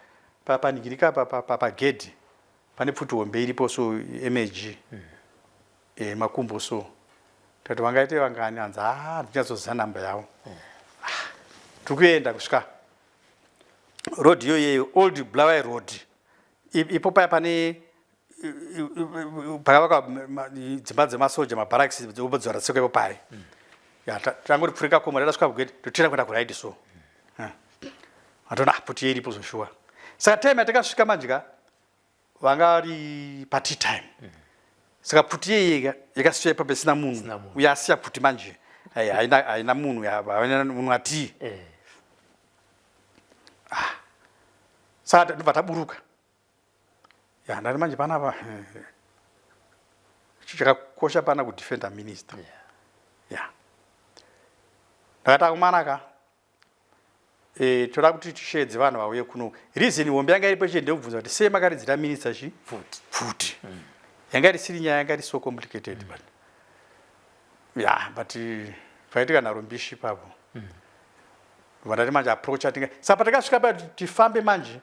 panigirika pagedhi pane pfuti hombe iripo, so MAG makumbo. So tati vangaite vangani? Anzi a, ndinyatsoziva namba yavo. Tiri kuenda kusvika road iyoyeyo, Old Bulawayo Road, ipo paya pane pakavakwa dzimba dzemasoja, mabarracks dzoraseko ipo paya. Tangoti pfurika komo, tasvika kugate, totira kuenda kuright, so atona pfuti iripo zvoshuwa. Saka time yatakasvika manje ka, vanga vari patea time. Saka pfuti iyeye yakasiya ipapo isina munhu, uye asiya pfuti manje haina munhu, haina munhu atii. Saka ndobva taburuka. Ya, ndati manje panapa chakakosha pana kudefenda minister. Ya, ndakati akumanaka, toda kuti tishedze vanhu vauye kuno. Reason hombe yanga iripo chete ndekubvunza kuti sei makaridzira minister chi pfuti. Pfuti yanga isiri nyaya yanga iri so complicated, but ya, but paitika nharo mbishi ipapo. Vandati manje approach atinga, saka patakasvika pa tifambe manje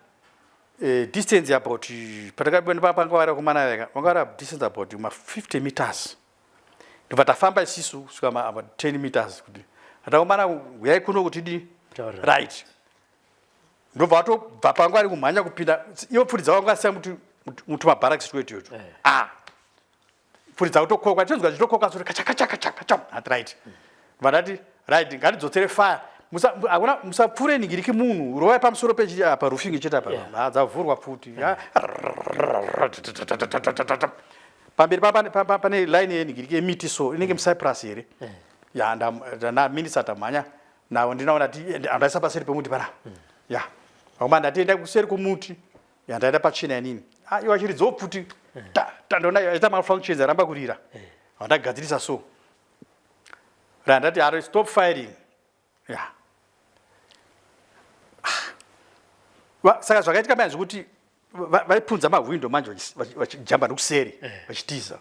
distance about patakapanga vari vakomana veka vanga vari distance about ma 50 meters, ndobva tafamba isisu kusvika ma about 10 meters kuti atakomana uyai kuno kuti di. Right, ndobva vatobva panga vari kumhanya kupinda ivo pfuti dzavo vanga vasiya mutumabharaks twetuyoto. Ah, pfuti dzakutokokwa, tinonzwa dzichitokoka soti kacha kacha kacha kacha. Ati right, vandati right, ngatidzosere fire. Hakuna, musapfure ningiriki munhu, rovai pamusoro pechi apa roofing chete apa. Dzavhurwa pfuti. Pamberi pane line yeningiriki yemiti, so inenge mucyprus here. Ya, naminista tamhanya navo, ndinaona ti andaisa paseri pemuti pana. Ya, vakoma ndati enda kuseri kumuti. Ya, ndaenda pachena inini. Ah, iwo achiridzawo pfuti, tandoona aita malfunctions, aramba kurira, vandagadzirisa. So ra ndati ari stop firing. Ya, saka zvakaitika manje zvekuti vaipunza mahwindo manje vachijamba nekuseri vachitiza.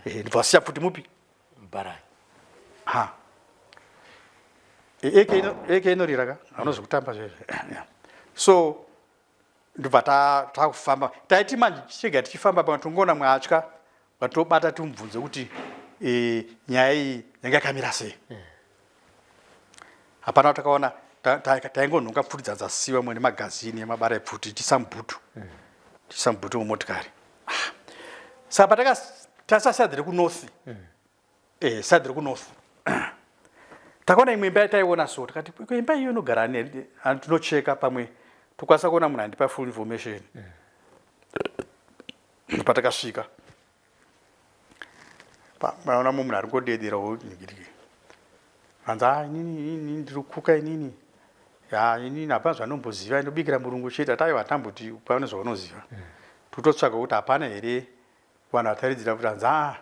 Ndibva vasiya pfuti mupi Baraki. Ha, AK inorira ka, anozokutamba zvezve. So ndobva takufamba, taiti manje chega tichifamba pamwe tongoona mwatya, vatobata timubvunze kuti nyaya iyi yanga yakamira sei. Hapana watakaona, taingonhonga pfuti dzadzasiwa mwe nemagazini emabara epfuti, tichiisa mubutu mumotikari. Saka patakatarisa side rekunorth, side rekunorth, Takaona imwe imba yataiona so tikati ko imba iyo inogara ani tinocheka pamwe tokwanisa kuona munhu andipa full information. Patakasvika paona munhu ari ngodedera nigiriki hanzi a ah, inini inini ndiri kuka inini ya inini hapana zvanomboziva ndobikira murungu chete ataiwa hatamboti pane zvaunoziva tototsvaga kuti hapana here vanhu vataridzira kuti hanzi aa ah,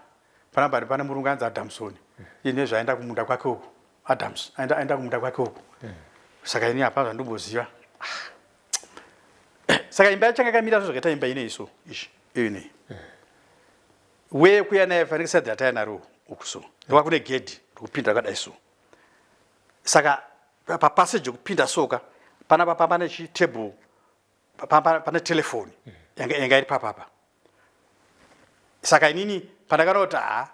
panapa ari pane murungu anzi adamsoni ine zvaenda kumunda kwake uku adams aenda aenda kumunda kwake uku saka ini hapana zvandomboziva ah. saka imba yachanga yakamira zvo zvakaita imba ine iso izvi iyo inei weye kuya naye fanike sadhi rataya naro uku so ndova kune gedhi rokupinda rakadai so saka papassage yekupinda soka panapa pane chitable pane telefoni yanga iri papapa saka inini pandakaona kuti haa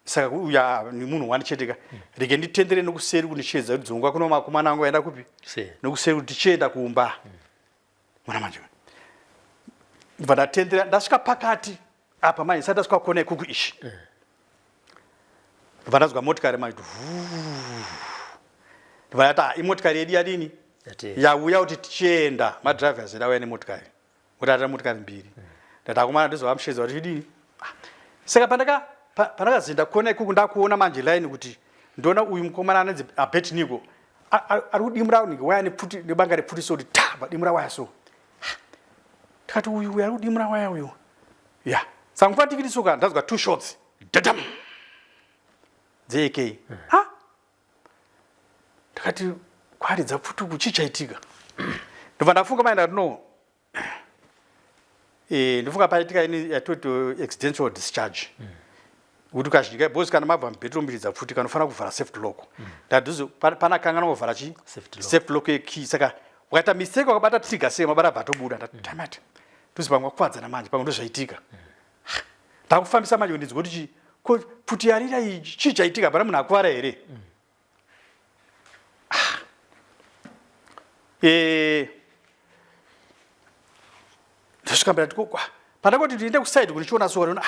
saka uya munhu wani chete ka rege nditendere nokuseri kundichiedza kuti dzongwa kuno makomana angu aenda kupi nokuseri kuti tichienda kumba mwana manje ndibva ndatendera ndasvika pakati apa manje ndisati ndasvika kona ikuku ishi ndibva ndazwa motikari manje ndibva ndati ah, imotikari yedu yadini yauya kuti tichienda madrivers edu auya nemotikari Motata motikari mbiri. Ndati akomana ndozova mushedza kuti chidini. Ah. Saka pandaka pandakazinda kuona ikuku ndakuona manje line kuti ndoona uyu mukomana anonzi Abednego ari kudimura unenge waya nepfuti nebanga repfuti so kuti ta vadimura waya so. Ah. Tikati uyu uyu ari kudimura waya uyu. Ya. Saka nguva tikiti soka ndazwa two shots. Dadam. DzeAK. Ah. Ndakati kwaridza pfuti uku chii chaitika? Ndobva ndafunga mai ndati no. Eh, ndofunga paitika ini yatoti accidental discharge. Kuti kazhinji kai because kana mabva mubedroom muchiridza pfuti kanofanira kuvhara safety lock. Ndadhuze pana kangana kuvhara chi Safety lock. safety lock yekey saka wakaita mistake wakabata trigger sei mabara abva atobuda ndati damn it. Tuzi pamwe wakuvadzana manje pamwe ndozvaitika. Ndakufambisa manje ndinzwe kuti chi ko pfuti yarira iyi chii chaitika hapana munhu akuvara here? Ah. Eh ndosvika mberi ndati kwa pandakoti ndiende kuside kuti chiona so ah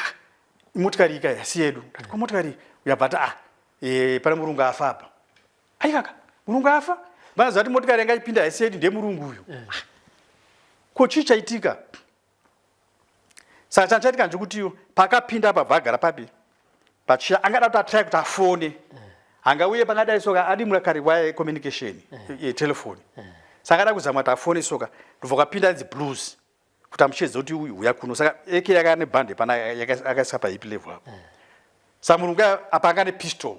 motikari ika yasi yedu ndati kwa motikari uyabva ati ah eh pane murungu afa apa aikaka murungu afa vanoziva kuti motikari yanga ipinda haisi yedu ndemurungu uyu ah. Ko chii chaitika saka chanchaitika ndechekuti pakapinda apa bva agara papi pachiya angada kuti atry kuti afone angauye pangadai soka adimura kare waya communication yetelefoni saka angada kuzama kuti afone soka ndobva kwapinda inzi blues kuti amuchedze kuti uyu uya kuno saka eke yaka nebhande pana akaisa pahip level apo saka murungu apa anga nepistol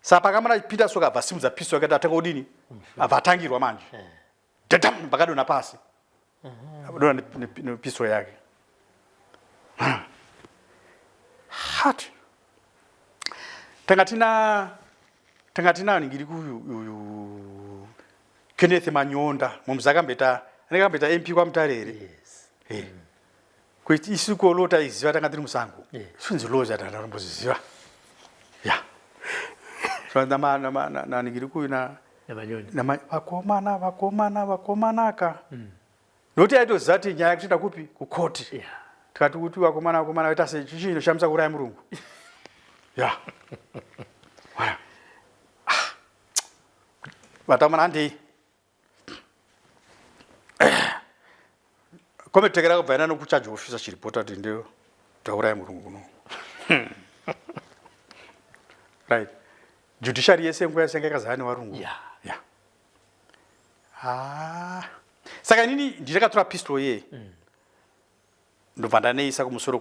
saka pakamana achipinda soka abva asimudza pistol akati atanga kudini abva atangirwa manje dadam vakadonha pasi adonha nepiso yake hat tanga tina tanga tina ningiri kuyu uyu Kenneth Manyonda mumzi akamboita anenge akamboita MP kwaMutare here yes. hey. Eh. Kuti isu kolo taiziva tanga tiri musango Yeah. zvinzi laws atandamboziziva ya naningiri kuyu na Namanyoni. vakomana vakomana vakomanaka nokuti aitoziva kuti nyaya yekutoenda kupi kukoti Yeah. tikati kuti vakomana vakomana vaita sei chichi inoshamisa kuuraya murungu ya Waya. Ah. Vatamana handei kometekera kubva ina nokuchaja officer chiripota kuti ndio tauraya murungu uno right judiciary yese nguva yese yanga yakazara nevarungu Yeah. yeah. ah. Saka inini nditakatora pistol yeye ndobva ndaneisa kumusoro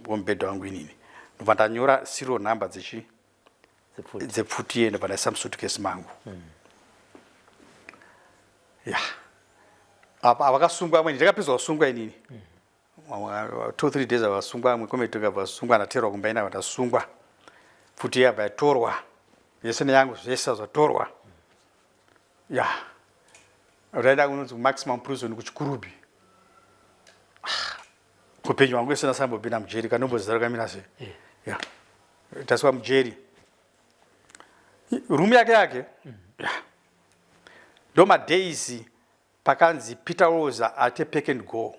kwomubhedha wangu inini ndobva ndanyora serial number dzechi dzepfuti iye ndobva ndaisa musutukesi mangu ya apa avakasungwa amweni ndakapedzwa kusungwa inini 2 3 days avasungwa amwe kometi kabva sungwa ndaterwa kumba ina ndasungwa pfuti iye abva yatorwa yese neyangu zvese zvatorwa ya ndaenda kunonzi maximum prison kuchikurubi ah, kupenyu wangu wese ndasambopinda mujeri kandomboziva rakamira sei ya taswa mujeri room yake yake ya ndo madays pakanzi Peter Rosa ate pack and go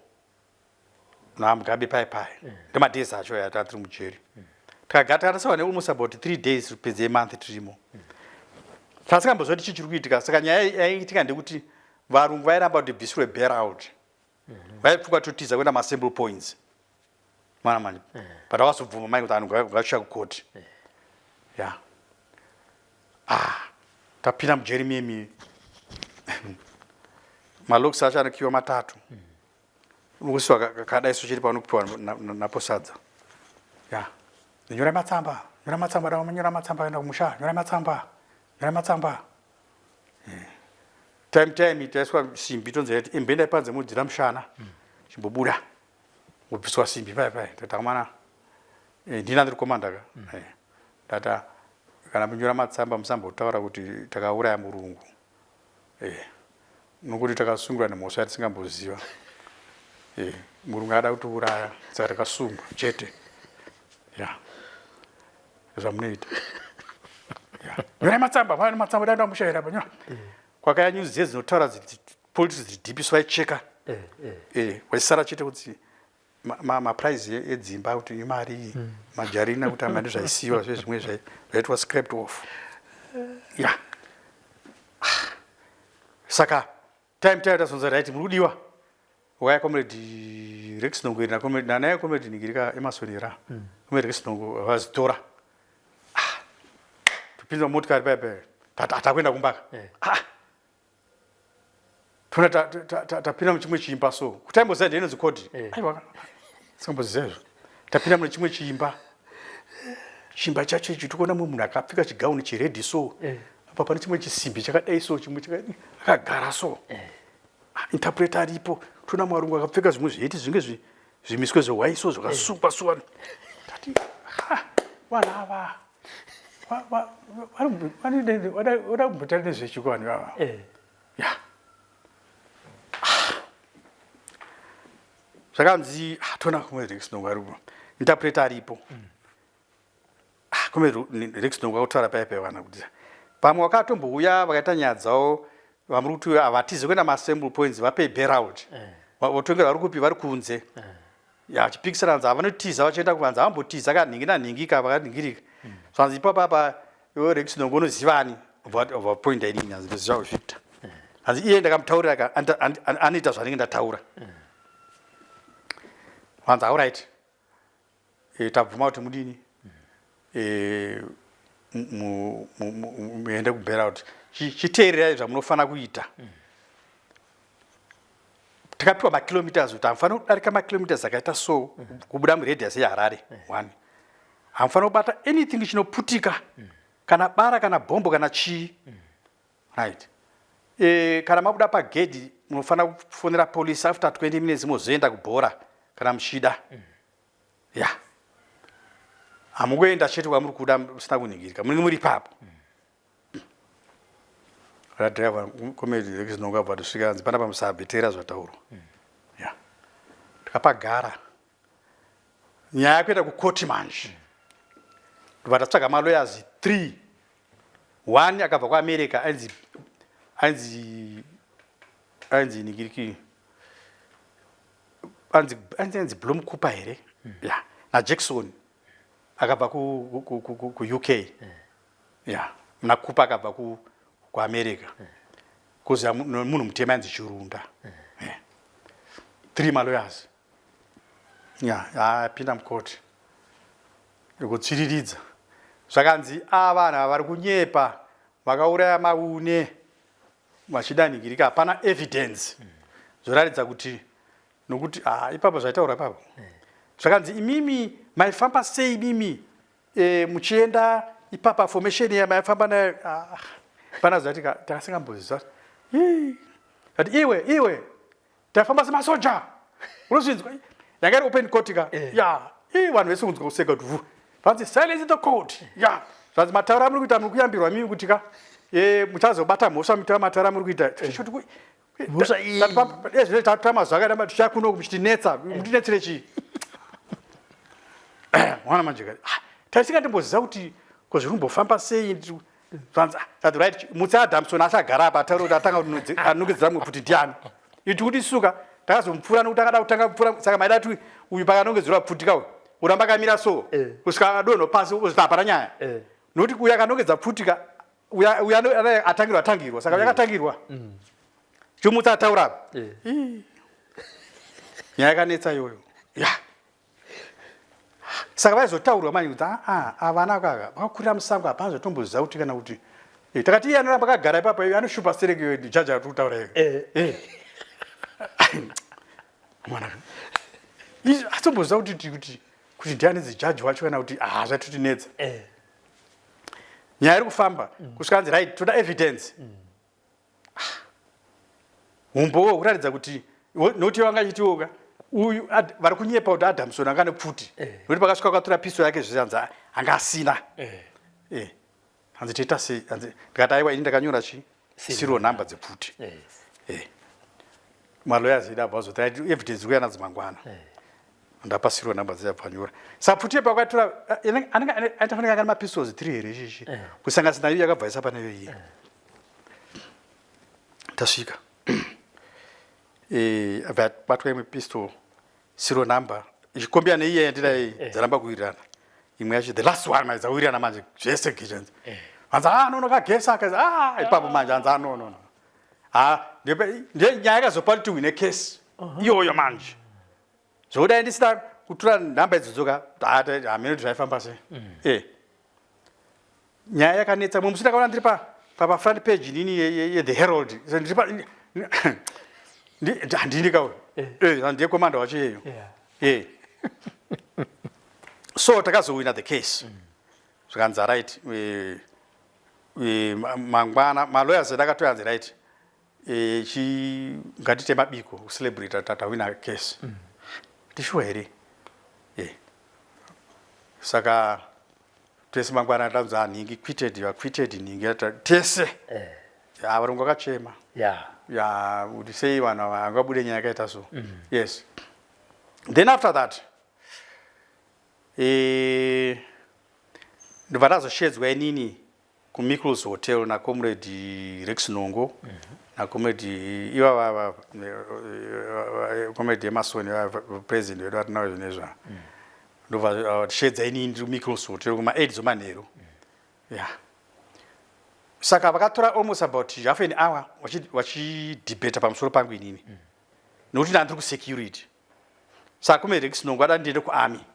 naMugabe pai pai ndo madays acho aya tiri mujeri takagara takatasawa ne almost about 3 days kupedza yemonth tirimo. Tasingamboziva kuti chii chiri kuitika. Saka nyaya yaiitika ndekuti varungu vairamba kuti bvisirwe bail out. Vaipfuka totiza kuenda maassembly points. Mana manje. But vakazobvuma mai kuti anhu ngachisvika kukoti. Ya. Ah, tapinda mujeri mimi. Malocks acho anokiwa matatu. Unokusiwa kadai so chiri paunopiwa napo sadza. Ya. Nyora matsamba, nyora matsamba, dawa nyora matsamba enda kumusha, nyora matsamba, nyora matsamba. Time time taiswa simbi tonzi yati imbenda panze mudzira mushana. Chimbobuda. Wobviswa simbi paya paya. Tatakumana. Eh, ndina ndiri komanda ka. Eh. Tata kana munyora matsamba musambotaura kuti takauraya murungu. Eh. Nokuti takasungwa nemhosva yatisingamboziva. Eh, murungu ada kutiuraya saka takasungwa chete. Ya. Zvamunoita. Ya. Nyora matsamba, vana matsamba danda mushaira pa nyora. Kwakaya news dziye dzinotaura politics dziri deep so vaicheka. Eh, waisara chete kuti maprice edzimba kuti imari majarina kuti amari zvaisiwa zve zvimwe zvaitwa scrapped off. Ya. Saka time time tazonza right muri kudiwa. Waya comrade Rex Nongo na comrade nanaye comrade Nigirika Emerson era. Comrade Rex Nongo vazitora. Ah. Topinda motikari paya paya. Tatakuenda kumba. Ah. Tona tapinda muchimwe chiimba so. Kutaimboziva ndinonzi kodi. Aiwa. Singamboziva izvo. Tapinda mune chimwe chiimba. Chimba chacho ichi tikuona mumwe munhu akapfeka chigauni chiredhi so. Apa pane chimwe chisimbi chakadai so chimwe chakadai akagara so. Interpreter aripo. Tona mwarungu akapfeka zvimwe zvieti zvinge zvimiswe zvehwai so zvakasungwa so. Tati ha vanhu ava vada kumbotaura nezvechiko vanhu ivava. Ya. Zvakanzi tona kumwe Rex Nongo aripo. Interpreter aripo. Kumwe Rex Nongo akutaura paya paya vana kuti pamwe vakatombouya vakaita nyaya dzavo vamuri kuti havatize kuenda maassembly points vapei bail out. Votongera vari kupi vari kunze. Ya chipikisana hanzi havanotiza vachienda kuvanzi havambotiza ka nhingi nanhingi ka vakanhingirika. Zvanzi ipapa apa iwe Rex Nongo unozivani vapoinda inini hanzi ndoziva Victor. Hanzi iye ndakamutaurira ka anoita zvanenge ndataura. Hanzi alright. Tabvuma kuti mudini muende kubail out. Chiteererai zvamunofanira kuita. Takapiwa makilometers kuti hamufaniri kudarika makilometers akaita so kubuda muradius yeHarare. One. Hamufaniri kubata anything chinoputika kana bara kana bhombo kana chii. Right. Kana mabuda pagedhi munofanira kufonera police after 20 minutes mozoenda kubhora kana muchida. Ya. Hamungoenda chete kwamuri kuda musina kuningirika. Munenge muri ipapo. Radriver comedy rekizinonga bva tusvika hanzi pana pamusabetera zvataurwa. Ya. Takapagara. Nyaya yakuenda kukoti manje. Ndobva tatsvaga malawyers 3. One akabva kuAmerica ainzi ningiriki anzi Bloom Cooper here? Yeah. Na Jackson akabva ku UK. Yeah. Na Cooper akabva ku America. Kuzi munhu mutema ainzi Chirunda. Yeah. 3 malawyers. Yeah, apinda mukoti. Kutsviriridza. Zvakanzi vanhu ava vari kunyepa vakauraya maune vachidanhingirika hapana evidence. Zvoratidza kuti nokuti ipapo zvaitaura ipapo. Zvakanzi imimi maifamba sei imimi muchienda ipapa formation ya maifamba nayo pana zvati takasingamboziva. Kati iwe tafamba semasoja. Unozvinzwa? Yanga iri open court ka. Ya. Vanhu vese kunzwa kuseka kuti vu. Vanzi silence the court. Ya. Zvanzi mataura amuri kuita muri kuyambirwa mimi kuti ka muchazobata mhosva mutaura mataura amuri kuita. Tichoti mhosva iyi. Ezvino tataura mazuva akaita tichakuno muchitinetsa. Mutinetsere chii? Mwana manje kati. Taisingatomboziva kuti ko zviri kumbofamba sei. Zvanzi tati right Mutsa Adamson achagara apa ataura kuti atanga anongedzera mumwe kuti ndiani. Iti kuti suka takazomupfura nokuti akada kutanga kupfura saka maida kuti uyu pakanongedzerwa pfuti uyu uramba akamira so kusvika adonho pasi kusvika hapana nyaya. Nokuti uyu akanongedza pfuti ka Uya atangirwa atangirwa saka yakatangirwa chomutsa ataura apa. Nyaya yakanetsa iyoyo ya. Saka vaizotaurwa manje kuti aa avana kaka vakakurira musango, hapana zvatomboziva kuti kana kuti. Takati iye anoramba akagara ipapo, iye anoshupa stereki iyo jaji ari kutaura iyo. Mwana atomboziva kuti ndiani zijaji wacho kana kuti ah zvatotinetsa. Nyaya iri kufamba kusvika anzi right, toda evidence. Umbowo kuratidza kuti nokuti vanga chitiwoka uyu vari kunyepa kuti Adamson anga nepfuti, nokuti pakasvika vakatora piso yake zvese, hanzi anga asina. Hanzi toita sei? Hanzi ndikati aiwa, ini ndakanyora chi serial number dzepfuti. Malawyers edu abva azoti right, evidence kuya nadzo mangwana. Ndapa serial number dziyabva anyora. Saka pfuti yepa akatora anenge aitafanira anga mapistols 3 here chichi kusanganisa nayo yakabva isa paneyo iye. Tasvika abva abatwa imwe pistol, serial number ichikombia neiye yandidai, dzaramba kuwirirana. Imwe yacho, the last one manje, dzawirirana manje zvese gechanzi. Hanzi ah no no, kagesa akaza ah ipapo manje. Hanzi ah no no no, ah ndiye nyaya yakazopa kuti tiwine case iyoyo manje. Zvokudai ndisina kutora nhamba idzodzo ka, hamene kuti zvaifamba sei. Nyaya yakanetsa. Mumwe musi ndakaona ndiri pa front page inini yeThe Herald. So ndiri pa handini kauyo, ndiye commander wacho iyeyo. So takazowina the case. Zvikanzi right, mangwana malawyers edu akatoyanzi right, chi ngatite mabiko kucelebrate tatawina case. Tishuwa here? Saka tese mangwana tanzi nhingi quitted, you are quitted, nhingi tese. Ya, varungu vakachema. Ya, kuti sei vanhu ava angabude nyaya yakaita so. Yes, then after that ndobva ndazoshedzwa inini kuMickles Hotel nacomrade Rex Nongo nacomrade ivava, comrade Emerson, president wedu atinawo zvinezva. Ndobva tishedza inini ndiri kuMickles Hotel kuma8 dzomanheru. Ya, saka vakatora almost about half an hour vachidhibheta pamusoro pangu inini, nokuti ndandiri kusecurity. Saka comrade Rex Nongo ada ndiende kuarmy,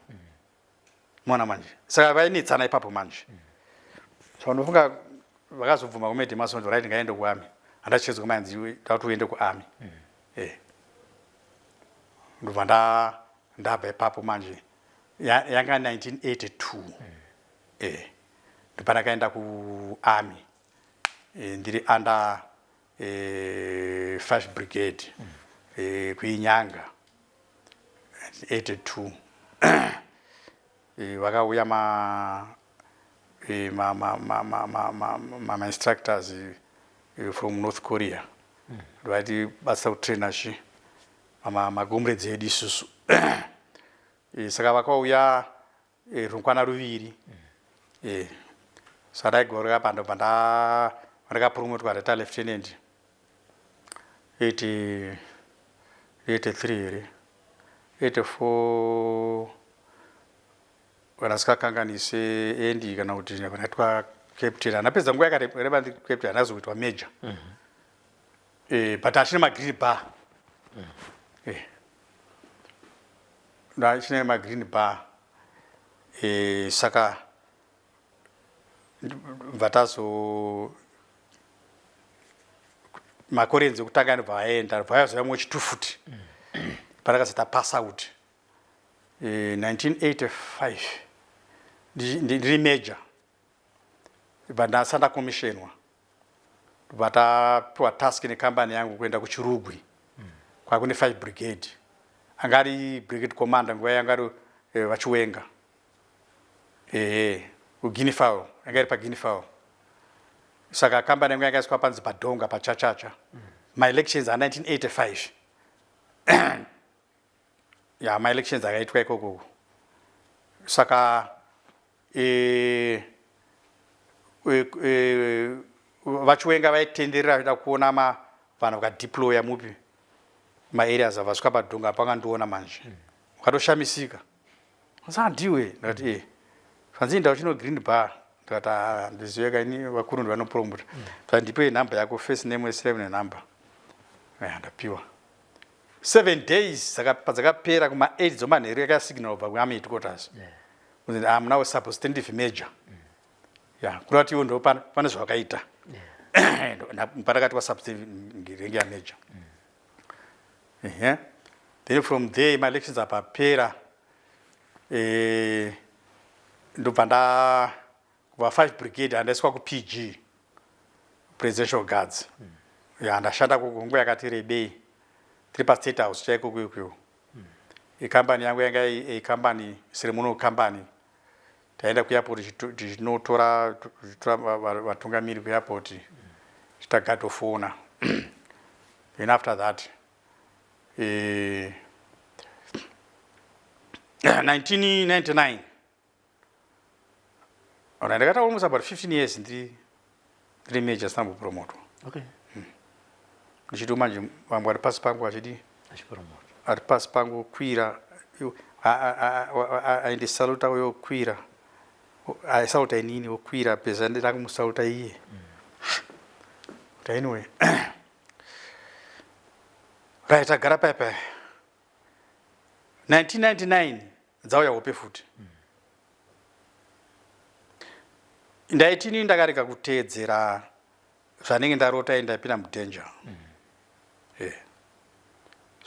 mwana manje. Saka vainetsana ipapo manje. So ndofunga vakazobvuma comrade Emerson, right, ngaende kuarmy. Handachedzwa manzi ndakuti uende kuarmy. Ndobva ndabva ipapo manje. Yanga 1982. Ndobva ndakaenda kuarmy. Ndiri under 5 Brigade kuInyanga 82. Vakauya ma instructors from North Korea, vaitibatsira kutraina chi macomrades edu isusu. Saka vakauya rungwana ruviri. Saka ndaigorera pa ndobva ndakapromotwa, ndaita lieutenant 80 83 here, 84 kana sikakanganise endi, kana kuti ndaitwa captain. Handapedza nguva yakareba ndiri captain, handazokuitwa major. But achine magreen bar. Ndachine magreen bar. Saka bva tazo makorenzi ekutanga anobva aenda, bva yazouya mumwe chitufuti pandakazoita pass out 1985 ndiri major. Bva ndasa ndakomishenwa, bva tapiwa task nekambani yangu kuenda kuChirugwi kwakune 5 Brigade. Anga ari brigade commander nguva yanga ari VaChiwenga. Ehe, kuGuinea Fowl, yanga iri paGuinea Fowl. Saka kambani yangu yanga yaiswa panzi paDhonga pachachacha. Maelections a1985 ya, maelections akaitwa ikoko. Saka VaChiwenga vaitenderera vachida kuona vanhu vakadeploya mupi maareas. Avasvika paDhonga pangandiona manje, vakatoshamisika. Handiwe, ndakati e fanzi inda uchino green bar. Ndikati ah, handizive ka ini vakuru ndivanopromota. Saka ndipe nhamba yako first name surname nenhamba. Ya ndapiwa. 7 days padzakapera kuma 8 dzomanheru yaka signal kubva kuarmy headquarters. Kunzi I'm now substantive major. Ya kureva kuti iwo ndo pane zvawakaita. Pandakati wa substantive rank ya major. Ehe. Then from there my elections apapera eh ndobva nda kubva 5 brigade andaiswa ku PG presidential guards. Ya ndashanda koko nguva yakati rebei tiri pa state house chaiko kuyo kuyo. Ikambani yangu yanga ikambani Sirimuno company. Taenda ku airport tichinotora tichitora vatungamiri ku airport tichita guard of honor. Then after that 1999 Alright, ndakaita almost about 15 years ndiri major sina kumbopromotwa. Okay. Ndichiti manje vamwe vari pasi pangu vachidi Achipromotwa. ari pasi pangu kwira aindisaluta uyo kwira aisaluta inini wokwira pesa ndakumusaluta iye. Kuti anyway. Right, agara paya paya. 1999 dzauya hope futi. Ndaiti inini ndakarega kuteedzera zvanenge ndarota ini ndaipinda mudanger. Eh.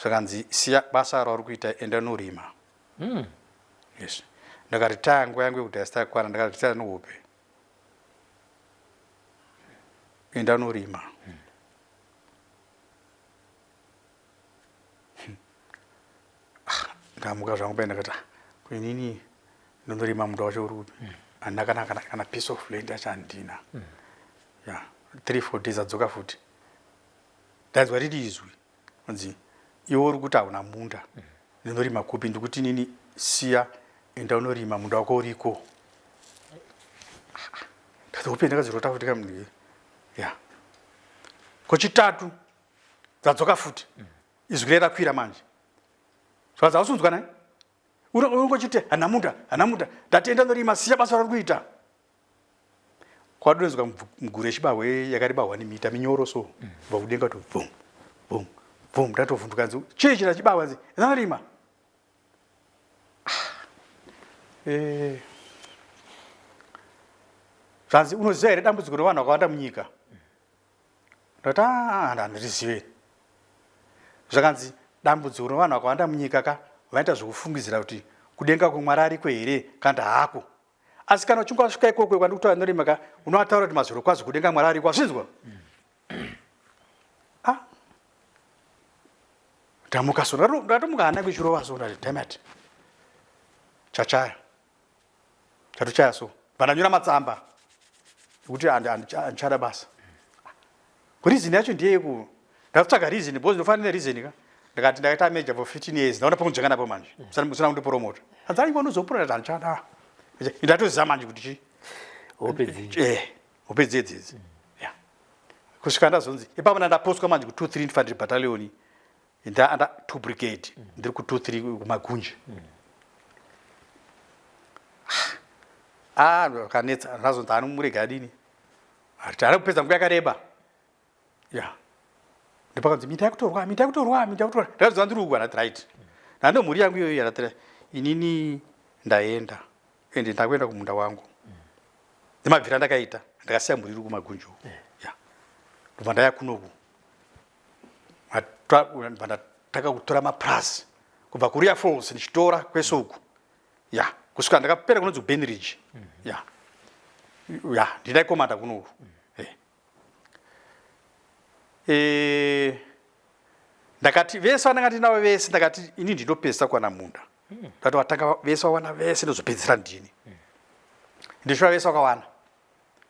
Zvakanzi siya basa rauri kuita enda unorima. Yes. Ndakaretire nguva yangu yekudhaya isati yakwana ndakaretire nehope. Enda unorima. Ndamuka zvangu paye ndakati ah, ko inini ndondorima munda wacho uri upi? Handina kana kana kana piece of land yacho handina. Yeah, 3 4 days adzoka futi. Ndanzwa riri izwi kunzi iwe uri kuti hauna munda. Ndinorima kupi? Ndikuti inini siya enda unorima munda wako uriko. Ndati hope ndakazirota futi kamwe. Yeah. Kochitatu dzadzoka futi. Izwi riya rakwira manje. Zvakanzi hausi kunzwa naye? Unongochiti hana munda, hana munda. Ndati enda unorima siya basa rauri kuita. Kwadonzwa muguru yechibahwe yakareba 1 mita minyoro so. Kubva kudenga kuti vum vum vum ndatovhunduka nzi chii china chibahwe nzi enda unorima. Eh. Zvanzi unoziva here dambudziko revanhu vakawanda munyika? Ndati ah handirizive. Zvakanzi dambudziko revanhu vakawanda munyika ka vaita zvekufungidzira kuti kudenga kwemwari ariko here kana haako. Asi kana uchinge wasvika ikoko kwandikutaura norima ka unovataura kuti mazuro kwazo kudenga mwari ariko wazvinzwa? Ah. Ndamuka so ndatomuka hana kuchirova so ndati damn it. Chachaya. Chatochaya so. Vandanyora matsamba ekuti handichada basa. Reason yacho ndiye yeku ndakutsvaga reason because ndofanira reason ka. Ndakati ndakaita major for 15 years ndaona pekunzvenga napo manje. Usina kundipromota. Hanzi aiwa unozopromota handichada. Ndatoziva manje kuti chi Hope dzinji. Eh, hope dzedzi idzi. Yeah. Kusvika ndazonzi ipapo ndandapostwa manje ku 23 Infantry Battalion nda anda 2 brigade ndiri ku 23 kumagunje. Ah, kanetsa ndazonzi anomurega adini. Ati ari kupedza nguva yakareba. Yeah. Ndipakanzi minda yakutorwa, minda yakutorwa, minda yakutorwa. Ndakazwa ndiri uku ndati right. Ndando mhuri yangu iyoyo ndati inini ndaenda ende ndakuenda kumunda wangu. Ndimabvira ndakaita ndakasiya mhuri iri kumagunje uku. Yeah. Ndobva ndaya kunoku. Ndobva ndataka kutora mapurazi kubva kuRia Falls ndichitora kwese uku. Yeah. Kusvika ndakapera kunonzi kuBenridge. Yeah. Yeah, ndinaikomanda kunoku. Eh. Eh, ndakati vese vandanga ndinavo vese ndakati ini ndinopedzisa kuwana munda. Ndati vatanga vese vawana vese ndozopedzisira ndini. Ndishuwa vese vakawana.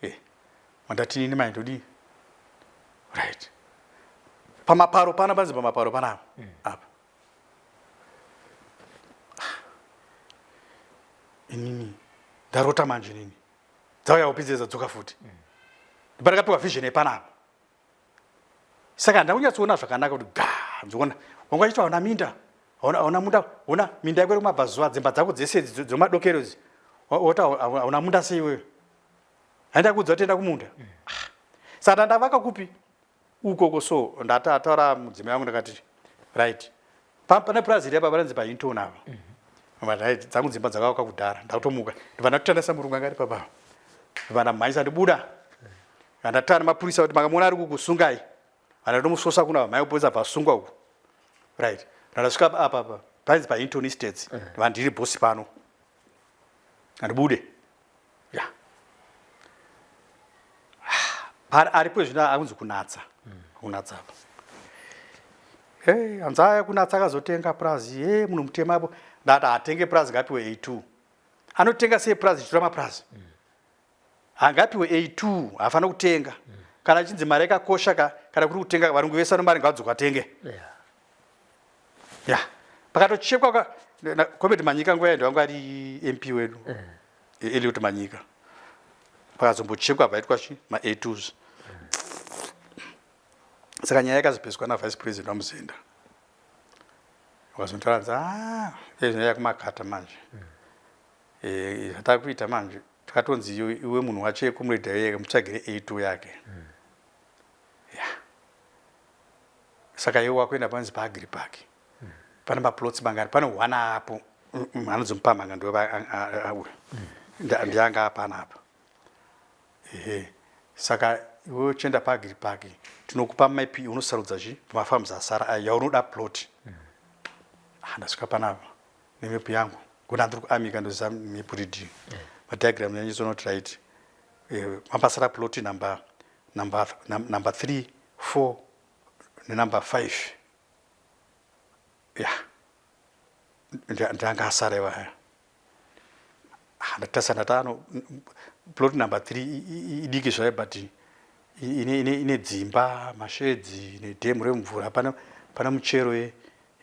Eh. Mandati nini mai ndodii? Right. Pamaparo pana panzi pamaparo panapa. Apa. Inini ndarota manje inini. Dzauya hope dziye dzadzoka futi. Ndipandakapiwa vision yepanapa. Saka handina kunyatsoona zvakanaka kuti ga nzoona wanga uchiti hauna minda hauna munda hauna minda yako iri kumabvazuva dzimba dzako dzese idzi dzemadokero idzi woti hauna munda sei iwewe. Handakuudza kuti enda kumunda. Ah. Saka ndavaka kupi? Ukoko so ndataura mudzimai wangu ndakati right. Pane purazi iri apa panonzi paHinton apa. Right, dzangu dzimba dzakavakwa kudhara. Ndakutomuka. Ndibva ndatotandasa murungu anga ari papa. Ndibva ndamhanyisa ndibuda. Ndataura nemapurisa kuti makamuona ari kukusungai. Vandatomusosa kuna vamai kupurisa bva uku. Right. Ndasvika apa apa painzi paHinton Estates. Ndibva ndiri boss pano. Andibude. Ya. Aripo zvino akunzi kunatsa. Kunatsa apa. Hey, hanzi aya kunatsa akazotenga purazi. Hey, munhu mutema apo. Ndati atenge purazi ngapiwe A2. Anotenga sei purazi chitora mapurazi? Hangapiwe A2, haafana kutenga. Kana chinzi mari yakakosha ka, kana kuri kutenga varungu vese vano mari ngavadzoka vatenge. Ya. Pakatochekwa ka Comrade Manyika nguva yaendo vanga ari MP wedu. Eliot Manyika. Pakazombochekwa vaitwa chi ma A2s. Saka nyaya yakazopedzwa na Vice President vaMuzenda. Vakazontaura nzi ah, izvi yakumakata manje. Eh, zvatakuita manje takatonzi iwe munhu wacho yekumureda yeke mutsvagire A2 yake. Ya. Saka iwe wakuenda panzi paAgri Park. Pane maplots mangani, pane one apo anonzi Mupamhanga ndiwe uyu. Ndiye anga apana apa. Ehe. Saka iwe uchienda paAgri Park tinokupa map unosarudza chi pamafarms asara aya yaunoda plot. Ah, ndasvika panapa nemap yangu. Kuna ndiri kuarmy ka ndoziva map reading. Madiagram yanyiso not right. Mapasara plot number number number 3, 4 nenumber 5. Yeah. Ndianga asara iwaya. Ah, ndatarisa ndati ano plot number 3 idiki zvayo but ine dzimba, mashedzi nedhemu remvura, pane muchero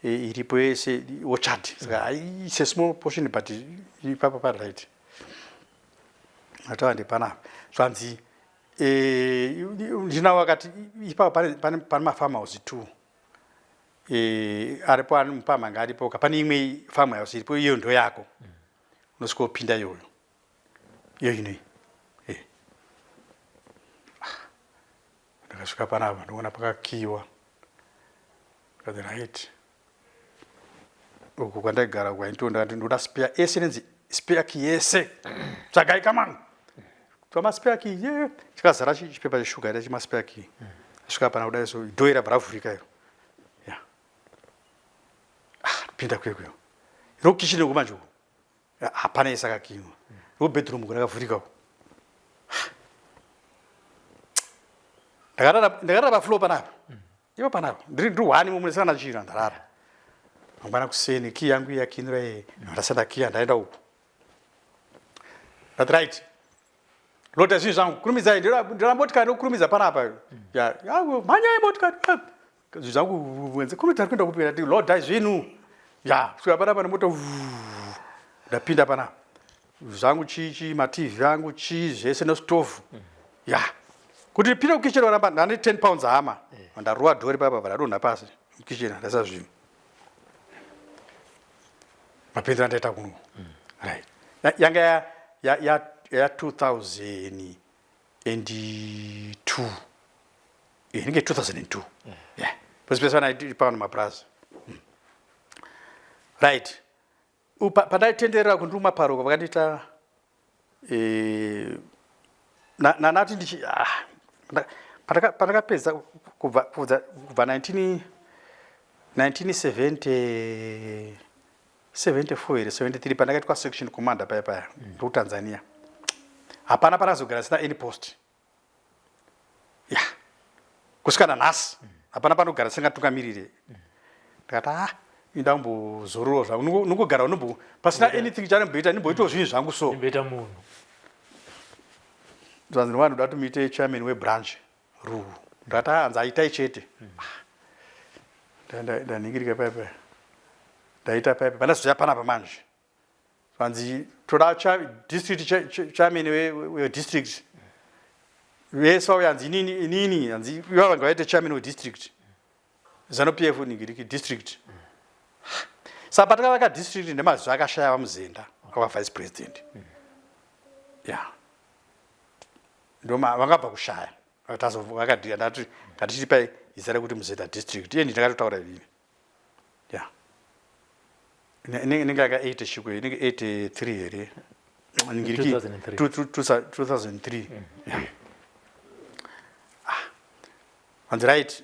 iripo yese orchard. Saka it's a small portion but ipapo pa right. Ndataura ndepanapa. Zvanzi ndinawo akati ipapo pane mafarm house 2. Aripo Mupamhanga aripo ka pane imwe farm house iripo iyo ndo yako. Unosvika upinda iyoyo. Iyo inoi. Ndakasvika panapa ndoona pakakiwa. Ndikati right. Uku kwandaigara uku aintonda ndati ndoda spare ese inonzi spare key yese. Tsvagai kamani. Twa spare key ye. Chakazara chipepa cheshuga ida chima spare key. Svika pana kudai so door rabva ravhurika iro. Yeah. Ah, pinda kuye kuyo. Iro kitchen uku manje uku. Hapana yese akakiwa. Iro bedroom uku rakavhurika uku. Ndakarara pa floor panapa. Ivo panapa. Ndiri one mumwe ndisina chiro ndarara. Mangwana kuseni key yangu iya kinura iyi. Ndasanda key ndaenda uku. That's right. Lota zvinhu zvangu kurumidzai ndira motikari ndokurumidza panapa. Ya, ya mhanyai motikari. Zvinhu zvangu wenze kurumidza kuenda kupi ndati lodai zvinhu. Ya, svika panapa nemoto. Ndapinda panapa. Zvangu chi chi ma TV angu chi zvese no stove. Ya. Kuti ndipinde kukitchen waramba ndane 10 pounds hama. Ndaruwa dhori papa ndadonha pasi. Mukitchen ndasa zvinhu. Mapindira ndaita kuno. Right. Yanga ya ya ya, ya 2002. Inenge 2002. Yeah. Pese pese vana pano mabras. Right. Pandaitenderera kunduma paroko vakandiita nanati ndichi pandakapedza kubva kubva 1974 here 73 pandakaitwa section commander paya paya ndokuTanzania. Hapana panazogara sina any post. Ya. Kusvika nanhasi hapana panogara singatungamirire. Ndakati ah inda kumbozorora zvangu nongogara unombo pasina anything chanomboita ndimboitawo zvinhu zvangu so. Ndimboita munhu. Zvanzi nevanhu ndoda kuti muite chairman webranch ruu. Ndakati ah hanzi aitai chete. Ndaningirika paya paya. Ndaita paya paya pandazouya panapa manje. Zvanzi toda district chairman wedistrict. Vese vauya hanzi inini inini hanzi ivo vanga vaite chairman wedistrict. ZANU PF ningiriki district. Saka patakavaka district nemazuva akashaya vaMuzenda ava vice president. Yeah. Ndoma vangabva kushaya. Vakadira ndati ngatichipai zita rekuti Muzeda district. Iye ndakatotaura inini. Yeah. Inenge yaka 80 chiko, inenge 83 here? 2003. 2003. Yeah. Ah. Hanzi right.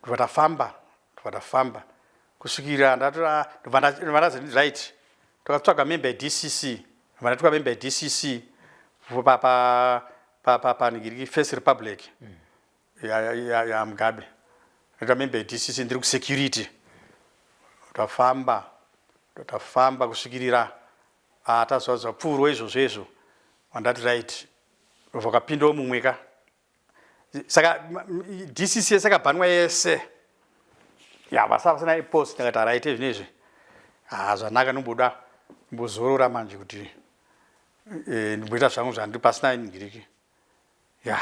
Ndobva tafamba, ndobva tafamba kusvikira ndatora ndobva ndazi right. Tokatsvaga member yeDCC, ndobva ndatora member yeDCC pa pa pa pa pa nigiriki First Republic ya ya ya Mugabe. Ndatora member yeDCC ndiri kusecurity. Tafamba, tafamba kusvikirira ah tazwa zvapfuurwa izvozvo izvo. Wandati right. Vakapindawo mumwe ka. Saka DCC yese yakabhanwa yese. Ya vasa vasina post ndakati araite zvinezvi. Ah zvanaka nomboda mbozorora manje kuti eh ndimboita zvangu zvandiri pasina ngiriki. Ya.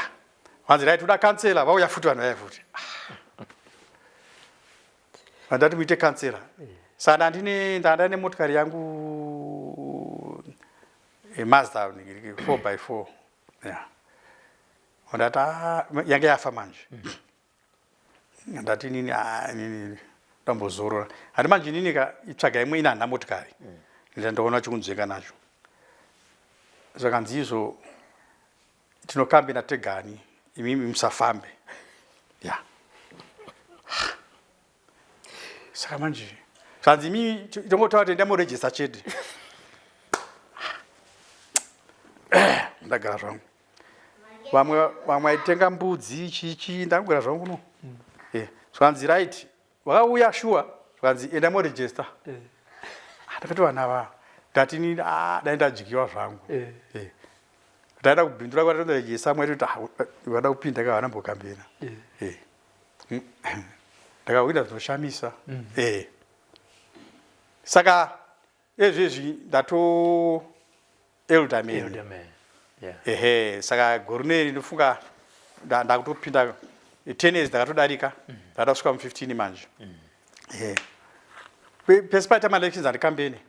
Vanzi right uda kansela vauya futi vanhu vaya futi. Vandati muite kansela. Saka ndandine ndanda nemotikari yangu Mazda 4x4. Yeah. Ndati ah, yange yafa manje. Ndati inini ah, inini ndambozorora. Handi manje inini ka itsvaga imwe ina handina motikari. Ndandoona chikunzvenga nacho. Zvakanzi izvo tinokambina tegani imimi musafambe. Yeah. Saka manje zvanzi imi tongotaura kuti enda moregister chete. Ndagara zvangu. Vamwe vamwe aitenga mbudzi chichi ndangogara zvangu kuno. Eh, zvanzi right. Vakauya sure zvanzi enda moregister. Eh. Ndakati vanhu ava ndati ini ah dai ndadyiwa zvangu. Eh. eh. Ndaida kubindura kwatoregister mwari kuti ah vada kupinda ka vana mbokambira. Eh. eh. Ndakahwina zvinoshamisa. Eh. Saka ezvezvi ndato elderman. Elderman. Yeah. Ehe, saka gore rineri ndofunga ndakutopinda 10 years ndakatodarika. Ndakatosvika mu 15 manje. Ehe. Pese paita ma elections andikambeni.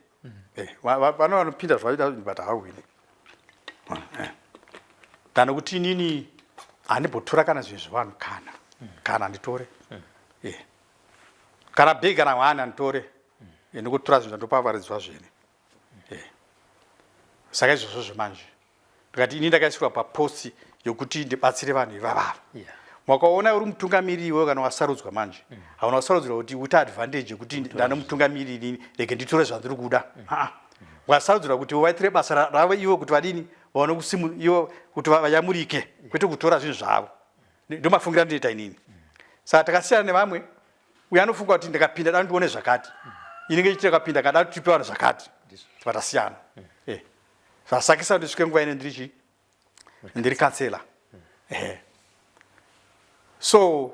Eh, vano vanopinda zvavaida but hawini. Eh. Than kuti inini handimbotora kana zvinhu zvevanhu kana. Kana handitore. Eh. Kana bhegi kana hwani handitore. Eh, ndikutora zvinhu zvandopa varidzi vazvene. Eh. Saka izvozvo zvemanje. Ndikati ini ndakaisirwa papost yokuti ndibatsire vanhu ivavava. Yeah. Wakaona uri mutungamiriri iwewe kana wasarudzwa manje. Hauna kusarudzirwa kuti uite advantage yekuti ndane mutungamiriri inini rege nditore zvandiri kuda. Ah. Wasarudzirwa kuti uvaitire basa ravo iwe kuti vadini vaone kusimu iwe kuti vayamurike kwete kutora zvinhu zvavo. Ndomafungiro andinoita inini. Saka takasiyana nevamwe uyo anofunga kuti ndikapinda da ndione zvakati. Inenge ichiti ndikapinda kada kuti tipe vanhu zvakati. Vatasiyana. Eh. Zvasakisa kuti ndisvike nguva ine ndiri chii? Ndiri kansela. Eh. So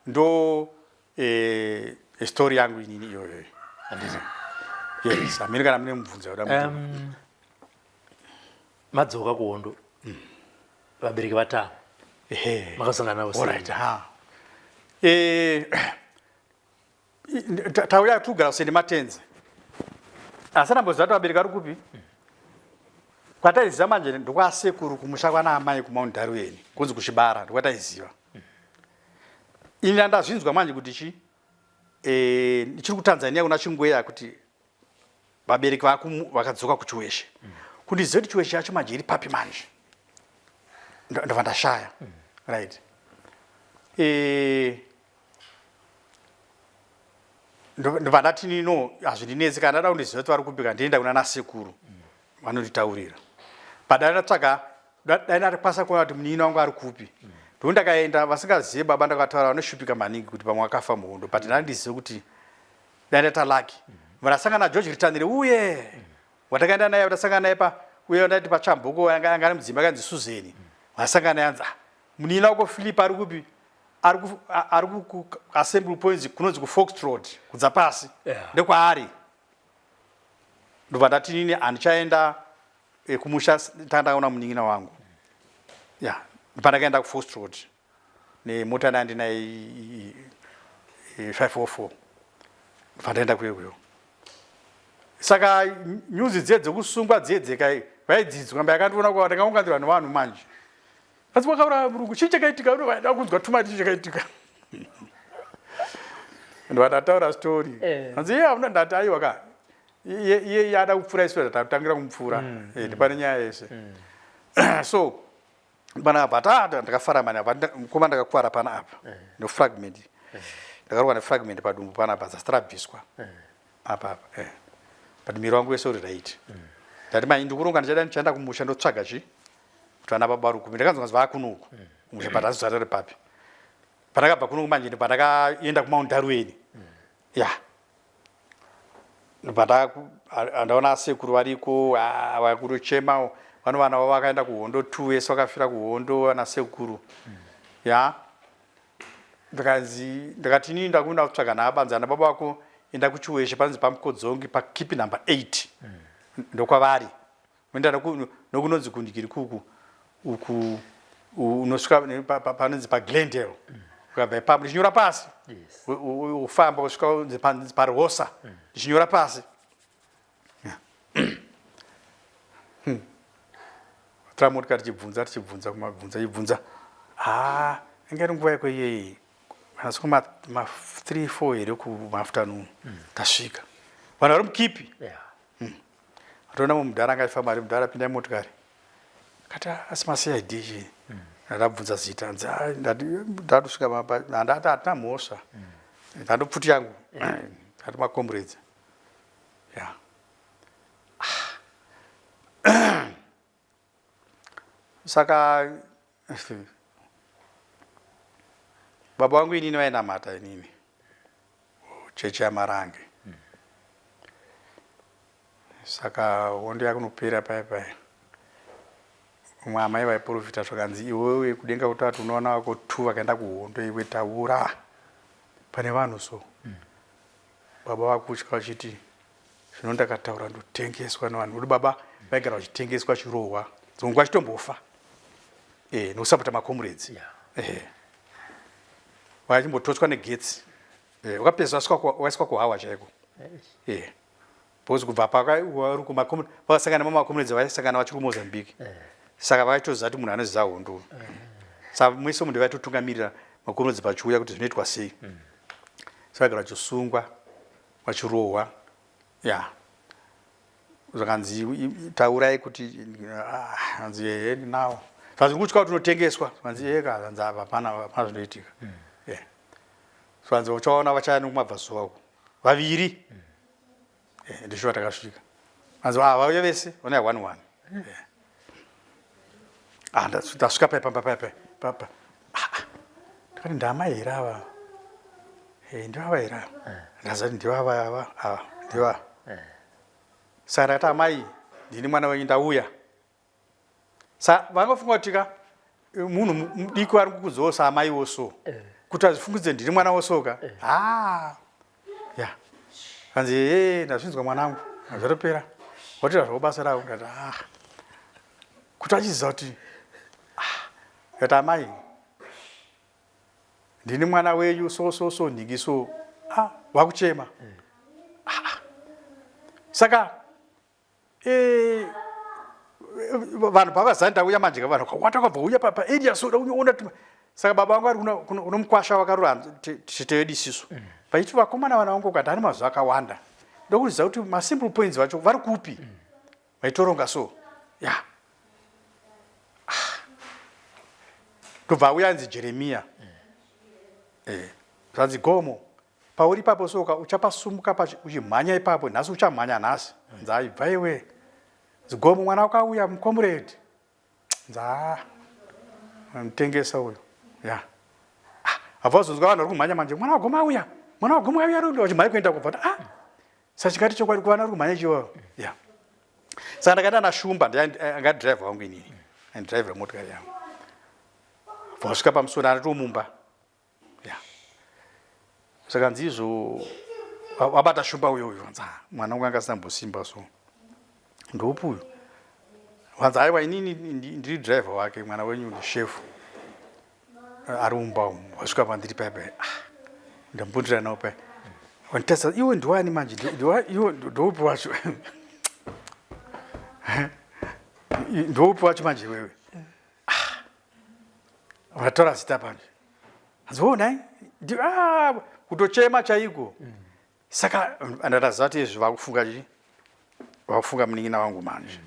ndo eh, story yangu inini iyoyo. Handizvo. Yes, amene kana mune mubvunzo yakuda Madzoka kuhondo. Vabereki vatama. Ehe. Makasangana navo sei? Alright, ha. Eh tauya tugara kusende matenzi. Asi ndamboziva kuti vabereki vari kupi? Kwataiziva manje ndokwasekuru kumusha kwana amai kuMount Darwin, kunzi kuchibara ndokwataiziva. Ini ndazvinzwa manje kuti chi eh ndichiri kuTanzania kuna Chingweya kuti vabereki vakadzoka kuChiweshe. Kundiziva kuti Chiweshe yacho manje iri papi manje. Ndobva ndashaya. Right. Eh ndobva ndati nino hazvindinetsi kana ndada kundiziva kuti vari kupi kana ndienda kuna nasekuru vanonditaurira. But dai ndatsvaga dai ndakwanisa kuona kuti munin'ina wangu ari kupi. Ndokuti ndakaenda vasingazive baba ndakataura vanoshupika maningi kuti pamwe akafa muhondo but ndandizive kuti dai ndaita lucky. Ndasangana naGeorge Ritanire uye watakaenda naye watasangana naye pa uye ndati pachamboko anga anga mudzimba akanzi Susan. Wasangana naye anzi ah munin'ina wako Philip ari kupi? Ari ku ari ku assembly points kunonzi ku Foxtrot kudza pasi. Yeah. Ndekwaari. Ndobva ndati nini handichaenda kumusha tanga ndakaona munin'ina wangu. Yeah, pandakaenda ku Foxtrot nemota ndandina 504. Ndobva ndaenda kuyo kuyo. Saka nyuzi dziye dzekusungwa dziye dzeka vaidzidzwa mba yakandiona kwa ndakaunganirwa nevanhu manje. Asi wakauraya murungu, chii chakaitika? Unoda kunzwa tumati chii chakaitika. Ndovataura story. Eh. Hanzi iye hauna ndati aiwa ka. Iye iye ada kupfura isu tatatangira kumupfura. Eh, ndipane nyaya yese. So pana apa tata ndakafara mani apa mukoma ndakakwara pana apa. No fragment. Ndakarwa ne fragment padumbu pana apa zastarabviswa. Apa apa. Eh. But miro wangu wese uri right. Ndati mai ndikuronga ndichada ndichaenda kumusha ndotsvaga chi kuti vana baba vari kupi. Ndakanzwa kunzi vakuno uku. Kumusha but hazvizarare papi. Pandakabva kuno manje ndopandakaenda kuMount Darwin. Ya. Ndopanda asekuru variko vakutochema vano vana vavo vakaenda kuhondo 2 vese vakafira kuhondo vana sekuru. Ya. Ndikanzi ndakati inini ndakuenda kutsvaga naabanzi ana baba vako enda kuchiweshe panzi pamukodzongi pakipi number 8. Ndokwavari. Unoenda nokunonzi kundikiri kuku uku unosvika panonzi paGlendale. Ukabva ipapo ndichinyora pasi. Ufamba usvika unzi panonzi paRosa. Ndichinyora pasi. Tora motikari tichibvunza tichibvunza kumabvunza tichibvunza. Ah, inga iri nguva yako iyeyi. Kana siko ma 3 4 here ku afternoon. Tasvika. Vanhu vari mukipi. Atoona mudhara anga achifamba ari mudhara pinda motikari. Kati asi ma CID chii? Ndabvunza zita hanzi ndati ndatosvika pamba handati hatina mhosva. Ndati pfuti yangu. Ndati ma comrades. Yeah. Saka baba vangu inini vainamata inini chechi yaMarange. Saka hondo yakunopera paya paya umwe amai vaiprofita zvakanzi iwewe kudenga kutatu unoona wako tu vakaenda kuhondo iwe taura pane vanhu so. Baba vakutya vachiti zvino ndakataura ndotengeswa nevanhu nokuti baba vaigara vachitengeswa chirohwa dzimwe nguva achitombofa nokusapota macomrades. Vachimbototswa negetsi. Wakapedza waiswa kuhawa chaiko. Because kubva vakasangana mamacomrades vaisangana vachiri kuMozambique. Saka vaitoziva kuti munhu anoziva hondo. Saka mwese munhu vaitotungamirira macomrades pachiuya kuti zvinoitwa sei. Saka vaigara vachisungwa vachirohwa. Ya. Zvakanzi taurai kuti hanzi ehe ndinawo. Zvanzi kutya kuti unotengeswa. Zvanzi ehe ka zvanzi apa hapana zvinoitika. Zvanzi uchaona vachaya nekumabvazuva uko. Vaviri. Ndishuwa takasvika. Hanzi vauya vese vane 1-1. Ndasvika paya pamba paya papa. Ndakati ndamai here ava? Ndivava here ava? Ndazati ndivava ava ava ndivava. Saka ndakati amai ndini mwana wenyu ndauya. Saka vangofunga kuti ka munhu mudiki ari kukudzosa amaiwo so. Kuti azvifungidze ndini mwana wosoka. Ya. Kanzi ndazvinzwa mwanangu. Zvatopera. Watira zvako basa rako ndati Kuti achiziva kuti ndati amai ndini mwana wenyu so so so nhiki so vakuchema. Saka vanhu pavakazani ndauya manje vanhu vakawanda vakabva uya pa area so unoona saka baba vangu vari kuno mukwasha vakarura tete vedu isisu. Vachiti vakomana vana vangu ukati ane mazuva akawanda. Ndokuziva kuti ma simple points vacho vari kupi. Vaitoronga so. Ya. Ndobva auya anzi Jeremia. Zvanzi Gomo pauri ipapo soka uchapasumuka uchimhanya ipapo nhasi uchamhanya nhasi. Nzi aibva iwe. Zigomo mwana wakauya mucomrade. Nzi mutengesa uyo. Ya. Abva wazonzwa vanhu vari kumhanya manje mwana waGomo auya. Mwana waGomo auya rundo vachimhanya kuenda kubva. Sachikati chokwadi kuvana vari kumhanya chiwa. Ya. Saka ndakaenda naShumba anga driver wangu inini. And driver motikari yangu. Vasvika pamusoro anotomumba. Ya. Saka nzizvo wabata Shumba uyo uyo nza mwana wangu anga asina kumbosimba so. Ndopi uyu? Vanzi aiwa inini ndiri driver wake mwana wenyu ndi chef. Ari mumba umu wasvika pandiri paya paya. Ndambundira nawo paya. Wanditasa iwe ndiwani manje iwe ndoupi wacho? Ndoupi wacho manje iwewe? Vataura zita panje. Hanzi oh nhai ah, kutochema chaiko. Saka ndataziva kuti izvi vakufunga chii? Vakufunga munin'ina wangu manje.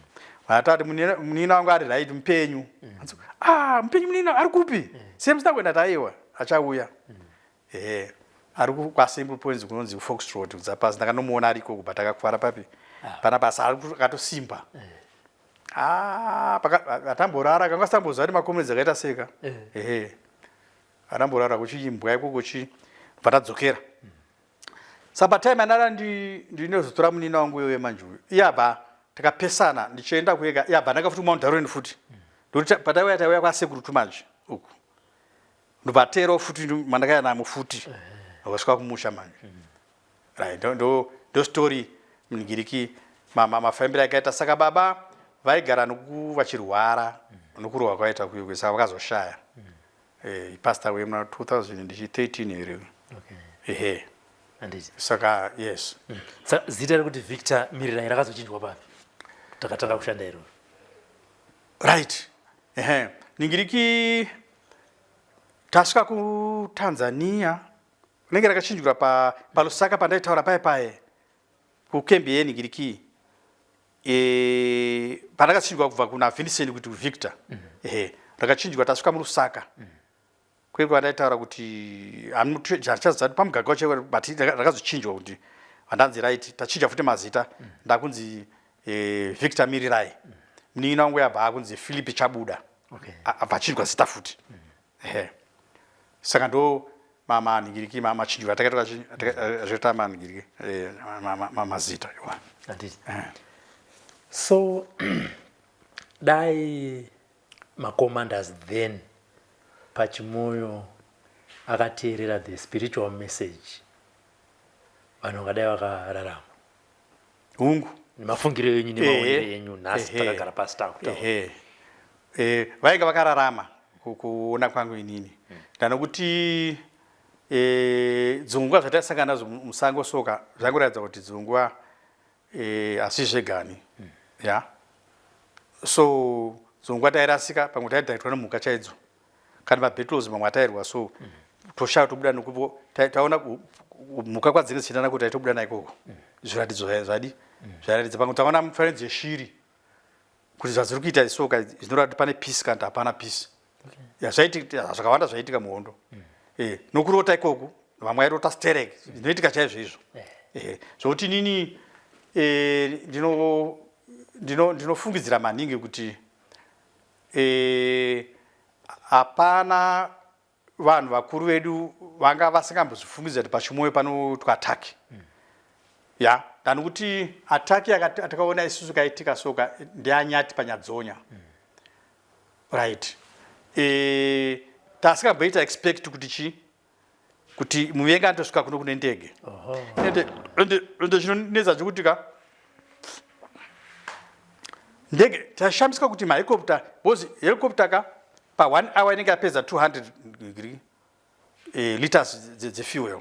Vatati munin'ina wangu ari right mupenyu. Hanzi ah mupenyu munin'ina ari kupi? Sei musina kuenda taiwa achauya. Ehe ari kwaSimple Points kunonzi Foxtrot kudzapasi ndakanomuona ariko kubva takakuvara papi pana basa ari akatosimba. Ah atamborara kanga asamboziva kuti makomedzi akaita seka. Ehe atamborara kuchiimbwa ikoko chi bva tadzokera. Saka patime andada ndinozotora munina wangu iyoyo manje uyu iye abva takapesana ndichienda kuega iye abva ndanga futi kuMount Darwin futi ndokuti pataiuya taiuya kwasekuru tumanje uku ndobva futi mandakaya namo futi vakasvika kumusha manje right ndo ndo ndo story mugiriki mafambiro akaita saka baba vaigara noku vachirwara nokurohwa kwaita kuyo saka vakazoshaya. He passed away muna 2013 here. Ehe. Handiti. Saka yes. Saka zita rekuti Victor Mirirai rakazochinjwa papi? Takatanga kushanda iroro. Right. Ehe. Ningiriki tasvika kuTanzania rinenge rakachinjwa pa paLusaka pandaitaura paye paye kukembi yeningiriki e, pandakachinjwa kubva kuna Vincent kuti Victor. Ehe. Rakachinjwa tasvika muLusaka. Kweko vandaitaura kuti handichaziva kuti pamugaga wacho but rakazochinjwa kuti vandanzi right tachinja futi mazita ndakunzi Victor Mirirai. Munin'ina wangu yabva akunzi Philip Chabuda. Abva achinjwa zita futi. Ehe. Saka ndo manhingiriki machinjiro atakaita manhingiriki mazita iwa. Handiti. So dai macommanders then paChimoyo akateerera the spiritual message vanhu vangadai vakararama. Hungu. Nemafungiro enyu nemaonero enyu nhasi takagara pasi takutaura. Ehe. Vainga vakararama kuona kwangu inini. Ndanokuti dzimwe nguva zvataisangana nazvo musango soka zvangoratidza kuti dzimwe nguva asi zvegani. Ya. So dzimwe nguva tairasika pamwe taidhaitwa nemhuka chaidzo. Kana mabattles mamwe atairwa so toshaya tobuda nokupo taona mhuka kwadzinenge dzichienda nako taitobuda naikoko. Zviratidzo zvadi zvairatidza pamwe taona mufananidzo yeshiri kuti zvadziri kuita isoka zvinoreva kuti pane peace kana kuti hapana peace. Ya zvaitika zvakawanda zvaitika muhondo. Nokurota ikoku vamwe vairota sterek zvinoitika chaizvo izvo. Zvokuti inini ndinofungidzira maningi kuti hapana vanhu vakuru vedu vanga vasingambozvifungidza kuti paChimoyo panoitwa attack. Ya than kuti attack atakaona isusu kaitika soka ndeanyati panyadzonya. Right. Tasingamboita expect kuti chi kuti muvengi anotosvika kuno kune ndege. Ende ende ende chinonetsa chekuti ka ndege tashamisika kuti mahelicopter because helicopter ka pa 1 hour inenge yapedza 200 liters dzefuel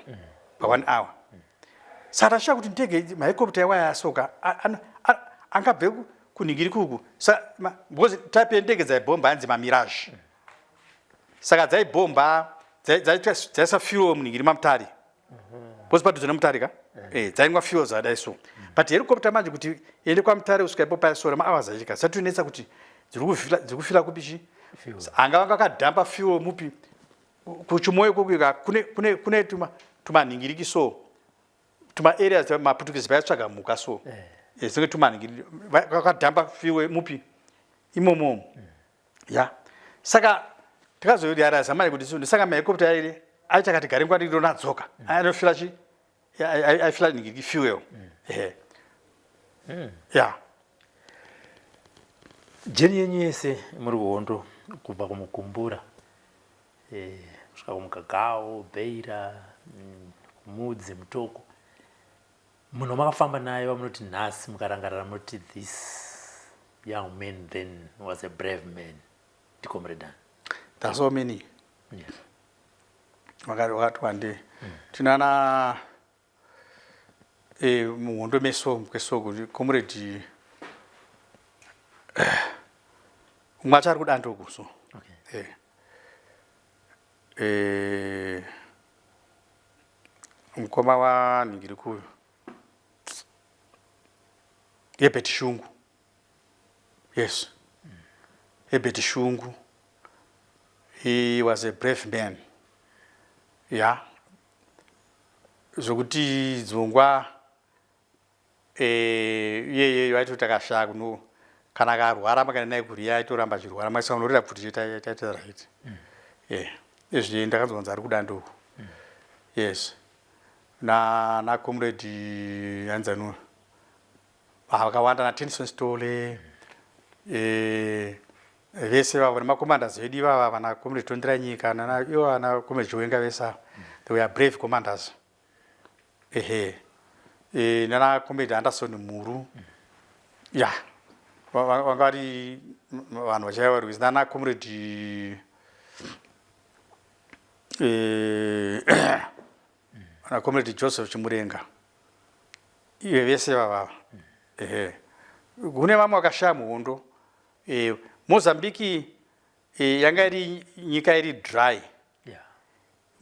pa 1 hour. Saka tashaya kuti ndege mahelicopter iwaya asoka angabve kunhingiri kuku because type yendege dzaibhomba yanzi mamirage. Saka dzaibhomba dzaisa fuel munhingiri maMutare. Because padhuze neMutare ka dzainwa fuel zvadai so. But helicopter manje kuti iende kwaMutare kusvika ipo paisora mahours achika zvatonetsa kuti dziri kufila kupi chi anga vanga vakadhampa fuel mupi kuChimoyo kukuika kune tumanhingiriki so tuma areas maputukisi vaitsvaga mhuka so dzinenge tumanhingiriki vakadhampa fuel mupi imomo. Ya saka tikazorealiza manje kuti so saka mahelicopter airi aiti akati gare nguva diki ronadzoka anofila chi aifila nhingiriki fuel. Ehe. Ya. Jeni yenyu yese muri kuhondo kubva kumukumbura kusvika kumugagao Beira, Mudzi, Mutoko, munhu wamakafamba naye vamunoti nhasi mukarangarira munoti this young man then was a brave man ndiComrade ani? There are so many. Vakati wandei. Tinana muhondo meso kwesoko comrade umwe acho ari kudandoku so. Eh, mukoma wanhingiri kuyo Herbert Shungu. Yes. Herbert Shungu. He was a brave man. Yeah. Zvokuti dzongwa eh iyeyeyo aitoti akashaya kuno kana akarwara makana naye kuriya aitoramba achirwara maisa unorira pfuti chete taita right. Eh. Izvi ndakanzwa kunzi ari kuda nduku. Yes. Na na comrade anzanu vakawanda na Tennyson Sithole eh, vese vavo nemacommanders vedu ivava vana comrade Tondera Nyika nana ivo vana comrade Chiwenga vese ava they were brave commanders ehe eh, nana comrade Anderson Muru ya vanga vari vanhu vachaivarwisa nana comrade eh, na comrade Joseph Chimurenga ive vese vavava ehe kune vamwe vakashaya muhondo e, Mozambique e, yanga iri nyika iri dry yeah.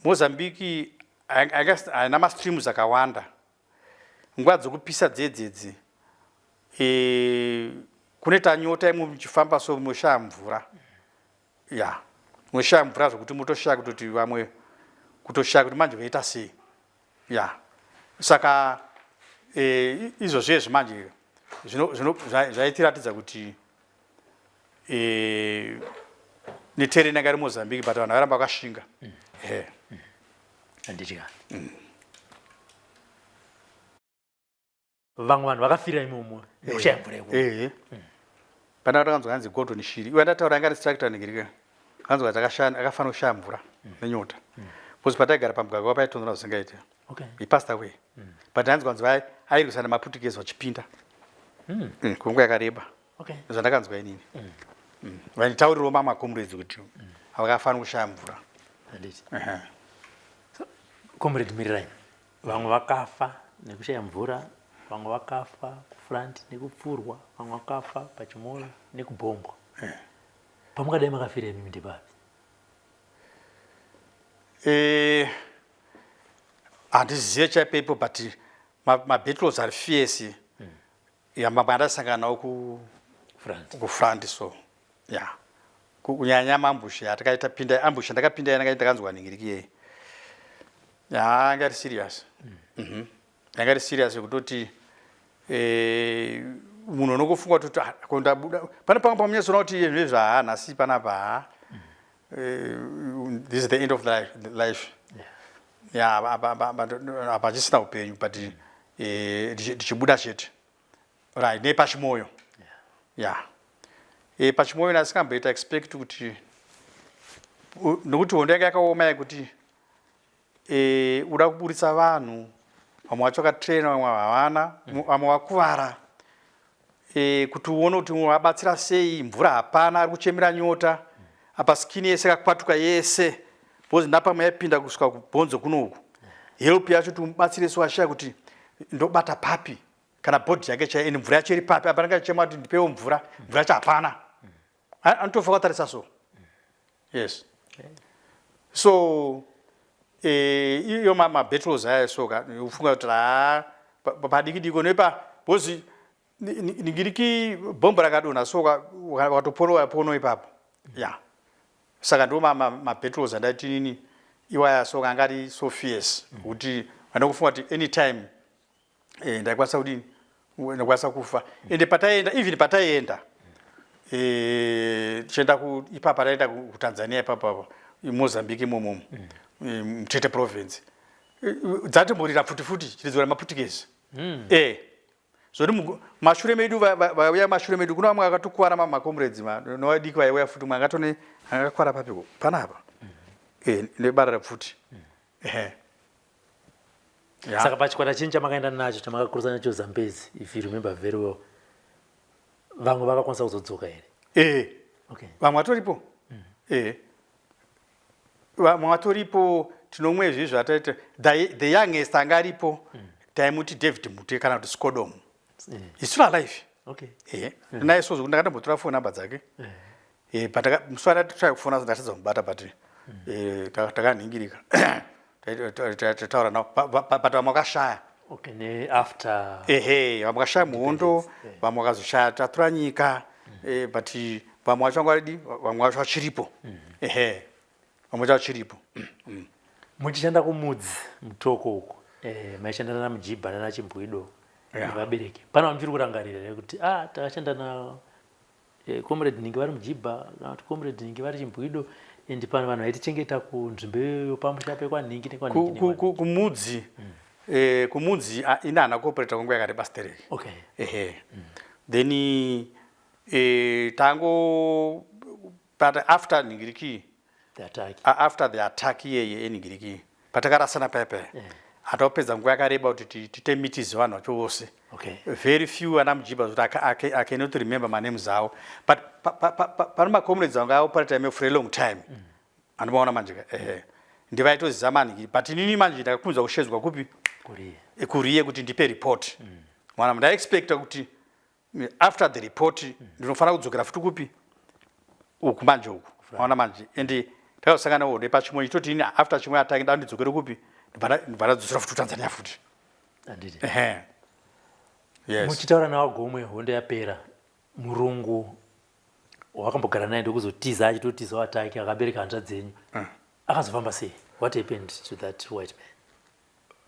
Mozambique haina mastreams akawanda nguva dzokupisa dzedzedzi e, kunoita nyota imwe muchifamba so mushaya mvura ya munoshaya mvura zvekuti motoshaya kutoti vamwe kutoshaya kuti manje voita sei ya saka e, izvozvo izvi manje zvaitiratidza kuti e, netereni yanga iri Mozambique but vanhu vairamba vakashinga mm. Handiti ka vamwe vanhu vakafira imomo nekushaya mvura yekumwa. Ehe. Pana takanzwa hanzi Gordon Shiri. Iwe ndataura anga instructor nigirika. Kanzwa kuti akashaya akafanira kushaya mvura nenyota. Because pataigara pamugwagwa paitonhora zvisingaite. Okay. He passed away. But hanzi kwanzi vai airwisana nemaPutukezi vachipinda. Kwenguva yakareba. Okay. Zvandakanzwa inini. Vaitaurirawo mamwe comrades kuti vakafanira kushaya mvura. Handiti. Ehe. Comrade Mirirai, vamwe vakafa nekushaya mvura, vamwe vakafa kufront nekupfurwa, vamwe vakafa pachimoyo nekubhombwa. Pamungadai makafira imimi ndepapi? Eh, handizive chaipo ipo but mabattles ari fierce ya mamwe andasangana nawo ku Front. kufront so ya kunyanya maambush atakaita pinda ambush ndakapinda yana ndakanzwa ningiriki yei ya anga iri serious yanga iri serious yekutoti eh, munhu unokufunga kuti ah, ko ndabuda pane pamwe pamunyatsona kuti iye zvezvo haa nhasi panapa haa eh, this is the end of life, the life. Ya apa hachisina upenyu but eh, tichibuda chete right nepachimoyo ya e, pachimoyo ndasingamboita expect kuti nokuti hondo yanga yakaoma yekuti e, uda kuburitsa vanhu vamwe vacho vakatraina vamwe havana vamwe vakuvara e, kuti uone kuti wabatsira sei mvura hapana ari kuchemera nyota apa skin yese yakakwatuka yese because ndapamwe yaipinda kusvika kubhonzo kunoku help yacho kuti umubatsire so ashaya kuti ndobata papi kana bhodhi yake chai ende mvura yacho iri papi apa anenge achichema kuti ndipewo mvura mvura yacho hapana anotofa kwatarisa so yes so eh, iyo mabattles aya so ka ufunga kuti haa padiki diko nepa because ningiriki bhomba rakadonha so wakatopona pono ipapo ya saka ndo mabattles andaiti nini iwaya so anga ari so fierce kuti vandokufunga kuti anytime eh, ndaikwanisa kudini ndakwanisa kufa ende pataienda even pataienda eh, tichienda ipapa taenda kuTanzania ipapa Mozambique imomomo Mutete province dzatimborira futi futi chiridzwa nemaputukezi eh zvoti mashure medu vaiuya mashure medu kuna vamwe vakatokuwara macomrades novadiki vaiuya futi mwe angatone angakwara papiko panapa eh nebara repfuti ehe Yeah. Saka pachikwata chinhu chamakaenda nacho chamakakurusa nacho Zambezi if you remember very well vamwe vakakwanisa kuzodzoka here? Eh. Okay. Vamwe vatoripo. Eh. Vamwe vatoripo tinomwe izvi zvataita the youngest anga aripo taimuti David Mute kana kuti Skodom. He's still alive. Okay. Eh. Naye so ndakatombotora phone number dzake. Eh but musi wandati try kufona ndatadza kumubata but Eh, takanhingirika taitaura navo, but vamwe vakashaya. Okay, neafter. Ehe, vamwe vakashaya muhondo, vamwe vakazoshaya tatura nyika, but vamwe vacho vanga varidi, vamwe vacho vachiripo. Ehe, vamwe vacho vachiripo. Muchishanda kuMudzi, Mutoko uko, maishanda nana Mujibha nana Chimbwido nevabereki. Pane vamuchiri kurangarira here kuti ah, takashanda na Comrade Ningi vari Mujibha, kana kuti Comrade Ningi vari Chimbwido, and pane vanhu vaitichengeta kunzvimbo iyoyo pamusha pekwaNhingi nekwaNhingi? Kumudzi, kumudzi ini hana kuoperata kwenguva yakareba stereki. Ehe, then tango but after nhingiriki the attack, after the attack iyeye enhingiriki, patakarasana paya paya, hatapedza nguva yakareba kuti tiite meetings vanhu vacho vose. Very few ana Mujibha zvekuti I cannot remember manames avo, but pane macomrades anga aoperata ime for a long time. Andimaona manje ka, ehe, ndivaitoziva manhingi, but inini manje ndakakunzwa kushedzwa kupi? Kuriye. Kuriye kuti ndipe report. Mwana ndaexpecta kuti after the report ndinofanira kudzokera futi kupi? Uku manje uku, maona manje. And takazosangana ode pachimwe chitoti ini after chimwe attack nda ndidzokere kupi? Ndibva ndadzosera futi kuTanzania futi. Handiti? Ehe, yes. Muchitaura naVaGomwe, hondo yapera, murungu wakambogara naye ndokuzotiza, achitotizawo attack, akabereka hanzvadzi dzenyu, akazofamba sei? What happened to that white man?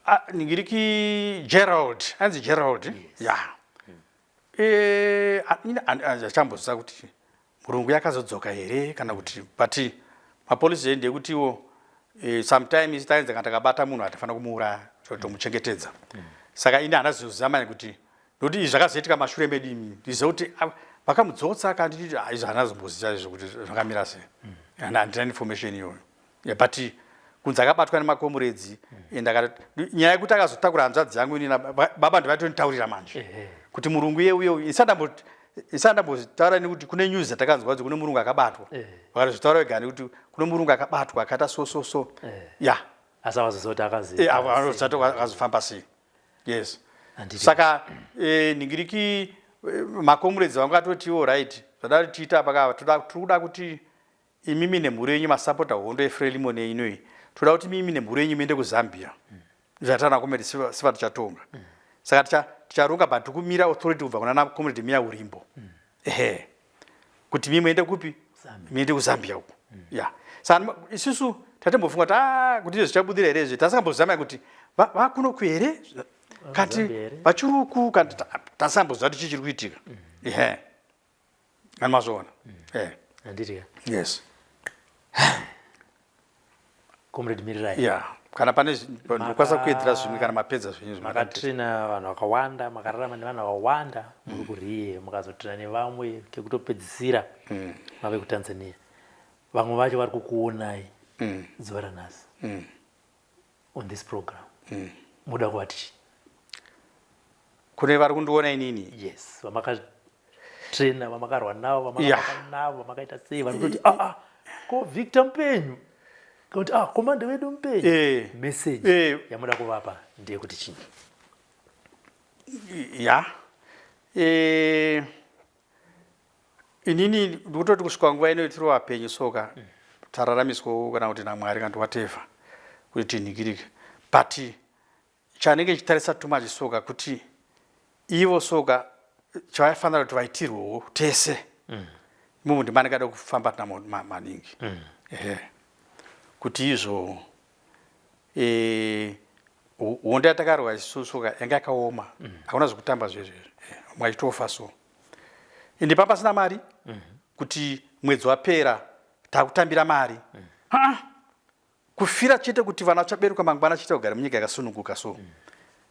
Ah, ningiriki Gerald, anzi Gerald. Ya. Ini achamboziva kuti murungu yakazodzoka here kana kuti, but mapolisi edu ndekutiwo sometimes tainzi kana takabata munhu hatifanira kumuuraya, tomuchengetedza. Saka ini handina zoziva manje kuti, nokuti izvi zvakazoitika mashure medu imi, ndiziva kuti vakamudzosa kanditi. Ah, izvi handina zomboziva izvo kuti zvakamira sei. Handina information iyoyo. Yeah, but kunzi akabatwa nemakomuredzi and nyaya yekuti akazotakura hanzvadzi yangu inini baba ndivatonitaurira manje kuti murungu iye uye isandambotaura nekuti kune news dzatakanzwa kuti kune murungu akabatwa. Vakatozvitaura vega nekuti kune murungu akabatwa akaita so so so. Ya. Asi avazoziva kuti akazi Vanozati akazofamba sei, yes. Saka ningiriki makomuredzi vangu atotiwo, right, zvada kuti tiita pakava tiri kuda kuti imimi nemhuri yenyu masapota hondo yeFrelimo neinoi, toda kuti mimi nemhuri yenyu muende kuZambia. Zvatana comrade Siva Tichatonga. Saka ticharonga, but tikumira authority kubva kuna comrade Miya Urimbo, ehe, kuti mimi muende kupi? Zambia. Muende kuZambia uku. Ya, saka isusu tatimbofunga kuti ah, kuti izvo zvichabudira here izvi, tasingambozama kuti vakunoku here kati Zambia here? Vachiruku kanti tasamboziva kuti chii chiri kuitika. Ehe, ani mazvoona. Handiti ka? Yes. Comrade Mirirai. Ya, kana pane ndokwanisa kuedzera zvimwe kana mapedza zvenyu. Makatrina vanhu vakawanda, makararama nevanhu vakawanda muri kuriye, mukazotrina nevamwe kekutopedzisira mave kuTanzania. Vamwe vacho vari kukuonai zuva ranhasi on this program, muda kuvati chii? Kune vari kundiona inini? Yes, vamakatrena, vamakarwa navo, vamakafamba navo, vamakaita sei, vari kutoti, ah, ah, ko Victor mupenyu, kuti ah, commander wedu mupenyu. Message yamuda kuvapa ndeyekuti chii? Ya, inini ndikutoti kusvika nguva ino tiri vapenyu, soka tararamiswawo kana kuti naMwari kana kuti whatever kuti tinhingirike, but chanenge chitarisa too much soka kuti ivo soka chavaifanira kuti vaitirwewo tese imomo ndimanikada kufamba tina maningi. Ehe, kuti izvo hondo yatakarwa isusu ka yanga yakaoma, hakuna zvekutamba zvezvo, mwachitofa. So ende pamba pasina mari kuti mwedzi wapera takutambira mari. Aa, kufira chete kuti vana vachaberekwa mangwana chete kugara munyika yakasununguka. So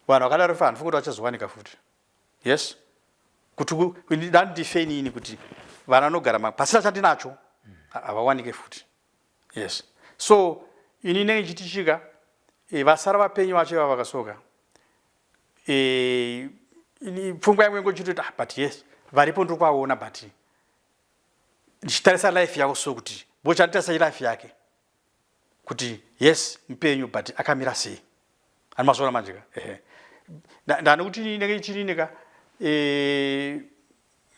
vanhu vakadaro fa handifungi kuti vachazowanika futi. Yes, kuti dandife inini kuti vana vanogara pasina chandinacho havawanike futi. Yes, so ini nenge ndichitichika vasara vapenyu vacho ivava vakasoka, ini pfungwa yangu ingochitoti, ah, but yes, varipo, ndiri kuvaona, but ndichitarisa life yavo so kuti bochanditarisa life yake kuti yes, mupenyu, but akamira sei? Ani mazvoona manje ka? Ehe, ndani kuti ndinenge chinini ka,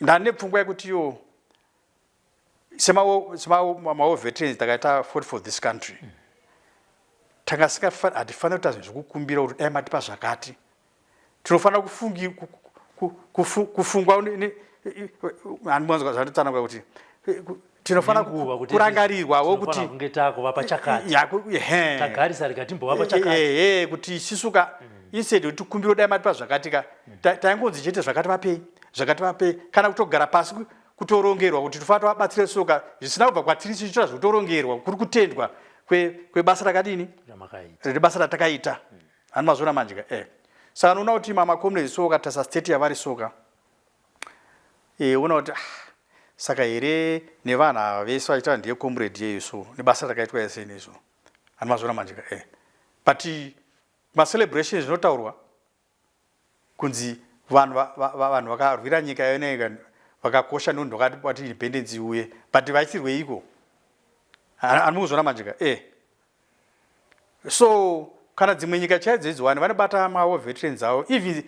ndane pfungwa yekuti yo Semawar veterans takaita fought for this country, tanga hatifaniri kuita zvinhu zvekukumbira kuti dai matipa zvakati. Tinofanira kufungwa, handimanzwa zvandotsanangura, kuti tinofanira kurangarirwawo kuti kunge takuvapa chakati, tagarisa rikatimbovapa chakati. Ehe, kuti isisuka instead kuti tikumbire dai matipa zvakati ka, taingonzi chete zvakati vapei, zvakati vapei, kana kutogara pasi kutorongerwa kuti tofanira tovabatsire soka, zvisina kubva kwatiri, tichiita zvekutorongerwa kuri kutendwa kwebasa rakadini, rebasa ratakaita. Hani mazviona manje ka? Saka unoona kuti mamacomrades soka, tarisa state yavari soka, uona kuti ah, saka here nevanhu ava vese vachiita ndiye comrade yeyo, so nebasa rakaitwa yese neizvo. Hani mazviona manje ka? But macelebrations zvinotaurwa kunzi vanhu vakarwira nyika yoneka vakakosha, nunhu vakati independence iuye, but vaisirweiko? Ani mukuzviona manje ka? So kana dzimwe nyika chaidzo idzi, vanhu vanobata mawar veterans avo, even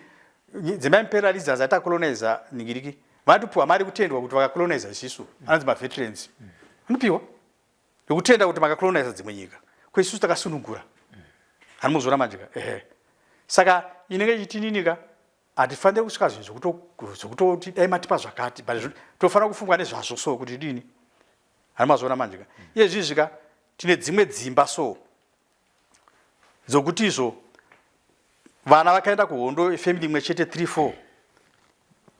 dzemaimperialism aita colonizer ningiriki, vanotopiwa mari kutendwa kuti vakacolonizer isisu, anonzi maveterans, anopiwa yekutenda kuti makacolonizer dzimwe nyika, kweisusu takasunungura. Hani muzviona manje ka? Ehe, saka inenge ichitininika, hatifaniri kusvika zvinhu zvekutoti dai matipa zvakati, but tofanira kufunga nezvazvo so kuti dini. Hani mazviona manje ka? Iye zvizvi ka, tine dzimwe dzimba so dzokuti izvo vana vakaenda kuhondo, family imwe chete, 3 4,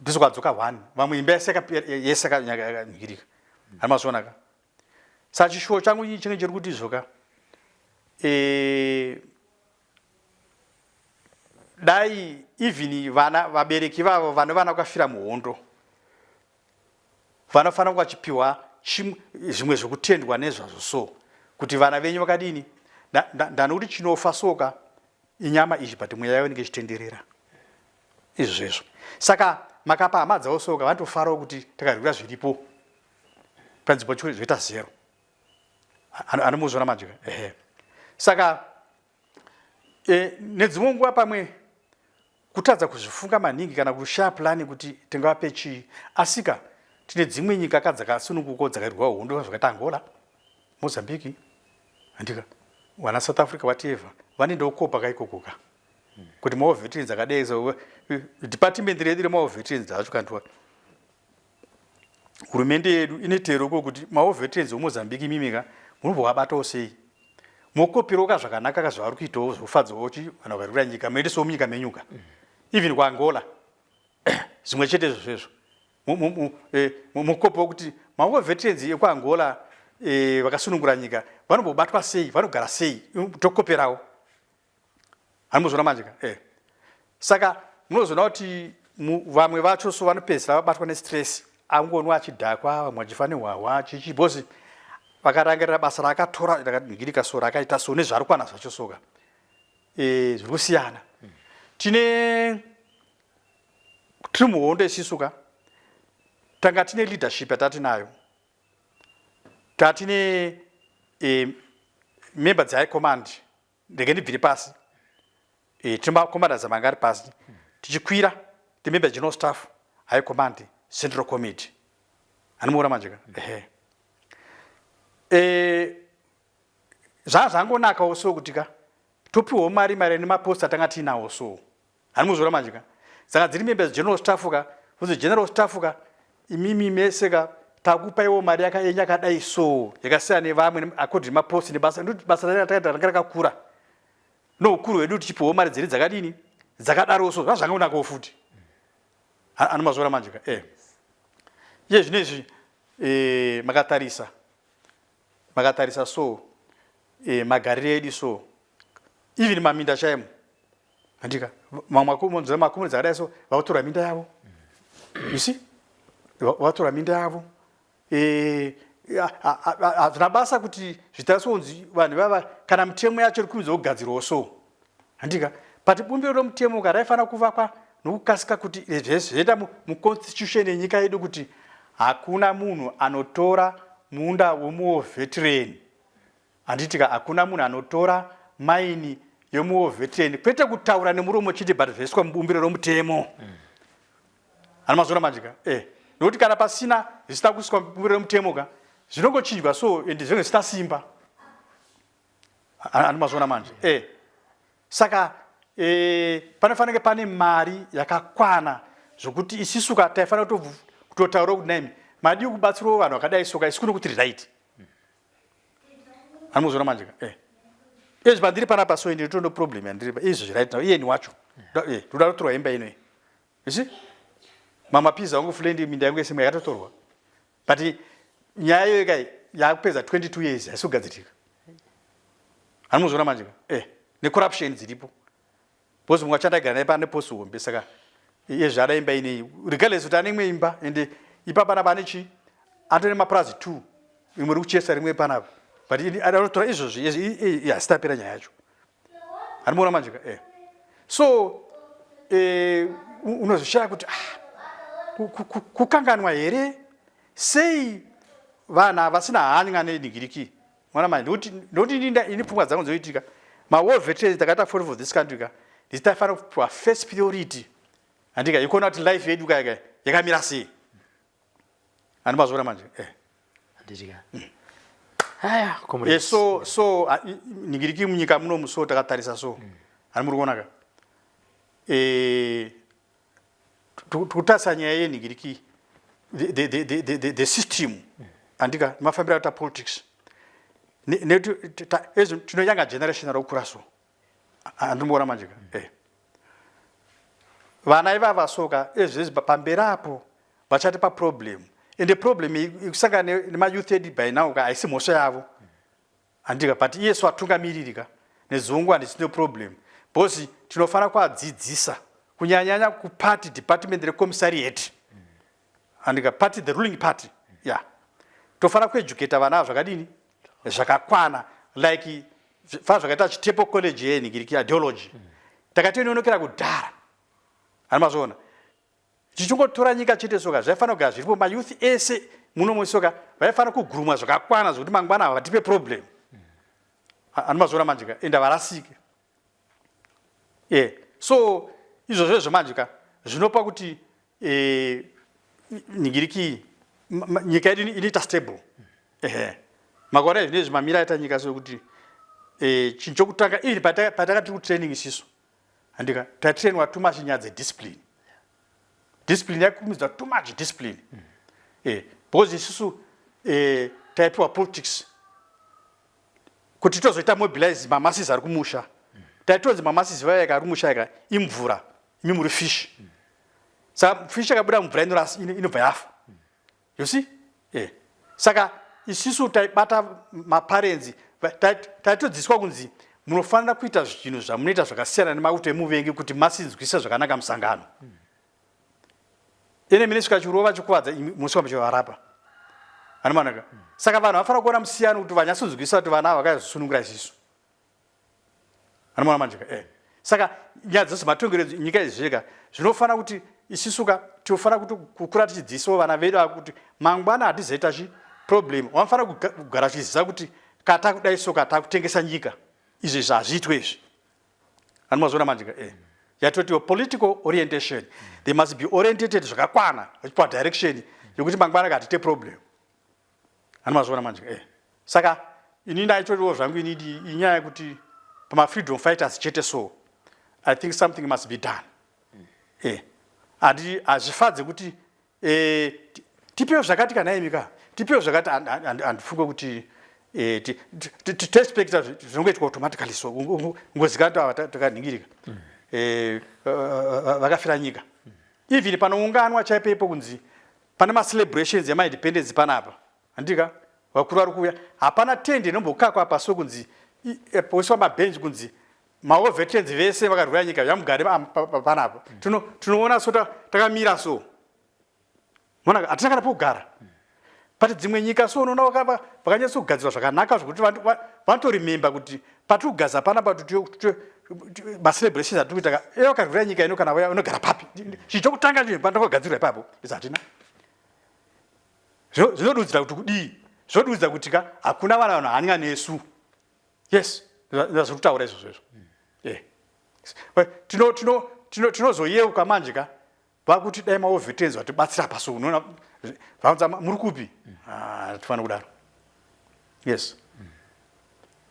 ndizo kwadzoka 1, vamwe imba yese yese yakanyikirika. Hani mazviona ka? Saka chishuwo changu chinenge chiri kuti izvo ka, dai even vana, vabereki vavo vane vana vakafira muhondo, vanofanira kunge vachipiwa zvimwe zvekutendwa nezvazvo so kuti vana venyu vakadini. Ndanokuti chinofa soka inyama izvi, but mweya yavo inenge ichitenderera izvozvo. Saka makapa hama dzavo soka, vanotofarawo kuti takarwira zviripo panzvimbo zvoita zero. Anomuzvona manje? Ehe, saka nedzimwe nguva pamwe kutadza kuzvifunga maningi kana kushaya plani kuti tingavape chii. Asika tine dzimwe nyika ka dzakasununguko, dzakarwa hondo, zvakaita Angola, Mozambique, handika, vana South Africa, whatever, vanoendawo kopa kaikoko ka kuti mawar veterans akadai. So department redu remawar veterans dzacho kantiwa hurumende yedu ine ko kuti mawar veterans wemozambique imimika munombovabatawo sei, mokopirawo zvakanaka ka zvavari kuitawo, zvofadzawo chi vanhu vakarwira nyika, muendesewo munyika menyuka. Even kuAngola zvimwe chete izvozvo, mukopo wekuti mawar veterans ekuAngola vakasunungura nyika vanombobatwa sei, vanogara sei, tokoperawo. Hanimuzviona manje ka? Saka munozoona kuti vamwe vacho so vanopedzisira vabatwa nestress, angonwa achidhakwa, vamwe vachifa nehwahwa chichi, because vakarangarira basa raakatora rakadingirika so rakaita so nezvaari kuwana zvacho soka, zviri kusiyana. Tine tiri muhondo isisu ka, tanga tine leadership yatatinayo, tatine member dzehigh command. Ndege ndibvire pasi, tine macommanders amanga ari pasi, tichikwira timember general staff, high command, central committee. Hanimuona manje ka? Ehe, zvaa zvangonakawo so kuti ka topiwawo mari mari nemapost atanga tiinawo so. Hanimuzviona manje ka? Saka dziri members general staff ka, kunzi general staff ka, imimi mese ka takupaiwo mari yenyu yakadai so, yakasiyana nevamwe according mapost nebasa, ndokuti basa ratakaita ranga rakakura noukuru hwedu, tichipiwawo mari dzedu dzakadini, dzakadaro so. Zvazvangonakawo futi. Anomazviona manje ka? Iye zvino izvi, makatarisa so, magariro edu so, even maminda chaimo, handika, mamwe makomuni dzakadai so vakutora minda yavo, you see, vatora minda yavo. Hazvina basa kuti zvitariswe kunzi vanhu vava kana mitemo yacho iri kumidza kugadzirwawo so, handika, but bumbiro romutemo ka raifanira kuvakwa nokukasika kuti zvese zvoita muconstitution yenyika yedu kuti hakuna munhu anotora munda wemuwar veteran, handiti ka? Hakuna munhu anotora maini yemuwar veteran, kwete kutaura nemuromo chete, but zvaiswa mubumbiro romutemo. Hani mazviona manje ka? Nokuti kana pasina, zvisina kuiswa mubumbiro romutemo ka. Zvinongochinjwa so and zvinenge zvisina simba. Andimazviona manje. Eh. Saka eh, panofanira pane mari yakakwana zvokuti isisu ka taifanira kutotaura kuti naimi madii kubatsirawo vanhu vakadai soka isu kuno kuti right. Andimuzviona manje ka. Eh. Izvi pandiri panapa so ndiri problem yandiri izvi right now iyeni wacho. Eh, ndoda kutorwa imba ino. You see? Mama Pizza wangu friend minda yangu yese yakatotorwa. But nyaya iyoyo kai yakupedza 22 years haisi kugadzirika. Anomuzoona manje ka? Eh, ne corruption dziripo. Because mumwe achandagara naye pane post hombe saka iye zvaada imba ineyi regardless kuti ane imwe imba and ipapa panapa ane chi atone mapurazi 2 rimwe riri kuchesa rimwe panapa but anotora izvozvi haisi tapera nyaya yacho. Anomuona manje ka? Eh. So eh, unozvishaya kuti ah, kukanganwa here sei vanhu vasina hanya nenhingiriki mwana mai ndokuti ndokuti ini pfungwa dzangu dzoitika mawar veterans takaita for for this country ka ndisi taifanira kupiwa first priority handika ikuona kuti life yedu kaya yakamira sei Andimazviona manje eh. Handiti Haya, comrades. Eh, so so ah, ningiriki munyika muno muso takatarisa so. Ani muri kuona ka? Eh tikutarisa nyaya yenhingiriki the system andika mafambiro akaita politics nekuti tinoyanga generation rokukura so andimboona manje ka eh vana ivava soka ezvezvi pamberi apo vachatipa problem ende problem ikusangana nemayouth edu by now ka haisi mhosva yavo handika but iyesu atungamiriri ka nezungu handisine problem because tinofanira kuadzidzisa kunyanyanya kuparty department recommissariat handika party the ruling party ya yeah. Tofanira kueducata vana ava zvakadini zvakakwana like fana zvakaita chitepo college yenhingiriki ideology takatoinonokera kudhara ani mazviona tichingotora nyika chete soka zvaifanira kugara zviripo mayouth ese muno musoka vaifanira kugurumwa zvakakwana zvekuti mangwana havatipe problem ani mazviona manje ka ende havarasike yeah. So izvozvo izvo manje ka zvinopa kuti eh, ningiriki nyika yedu inoita stable ehe makore zvinezvi mamira aita nyika sekuti eh, chinhu chokutanga even patakati kutraining isisu handika tatrainwa too much nyaya dzediscipline discipline yakurumidzwa too much discipline eh, because isusu eh, taipiwa politics kuti tozoita mobilize mamasses ari kumusha taitonzi mamasses vaya ari kumusha ika imvura imi muri fish saka fish yakabuda mumvura inobva yafa you see eh. Saka isisu taibata maparents taitodzidziswa kunzi munofanira kuita zvinhu zvamunoita zvakasiyana nemauto emuvengi kuti masinzwise zvakanaka musangano ene mine svika chirova chikuvadza munosvika muchivarapa anomanaka saka vanhu vafanira kuona musiyano kuti vanyatsonzwisa kuti vana ava vakazosunungura isisu anomaona manje eh. Saka nyaya dzose matongero nyika izveka zvinofanira kuti isisu ka tinofanira kuti kukura tichidziisawo vana vedu ava kuti mangwana hatizoita chi problem vanofanira kugara chiziva kuti katakudai so katakutengesa nyika izvi izvi hazviitwe izvi anomazoona manje ka eh. Yatotiwo political orientation they must be orientated zvakakwana vachipiwa direction yekuti mangwana katite problem anomazviona manje eh. Saka ini ndaitoriwo zvangu inidi inyaya yekuti pamafreedom fighters chete so I think something must be done eh. Hazvifadze kuti eh, tipewo zvakati kana imi ka tipewo zvakati handifunge kuti eh, tiexpecta zvinongoitwa automatically so ngozikana tava takanhingirika eh, vakafira nyika even panounganwa chaipo kunzi pane macelebrations emaindependence panapa handika vakuru vari kuuya hapana tende inombokakwa apa so kunzi poiswa mabhenji kunzi mawar veterans vese vakarwira nyika yamugare panapa tinoona so takamira so mona hatina kana pokugara but dzimwe nyika so unoona vakanyatsogadzirwa zvakanaka zvekuti vanotorimemba kuti patiri kugaza panapa macelebrations atiri kuita iye vakarwira nyika ino kana vaya unogara papi chinhu chokutanga chinhu pandakagadzirwa ipapo is hatina zvinodudzira kuti kudii zvinodudzira kuti ka hakuna vana vanhu hanya nesu yes zviri kutaura izvozvo izvo eh. Tinozoyeuka manje ka vakuti dai maoveterans vatibatsira paso unoona vaunza muri kupi ah, tifanira kudaro. Yes,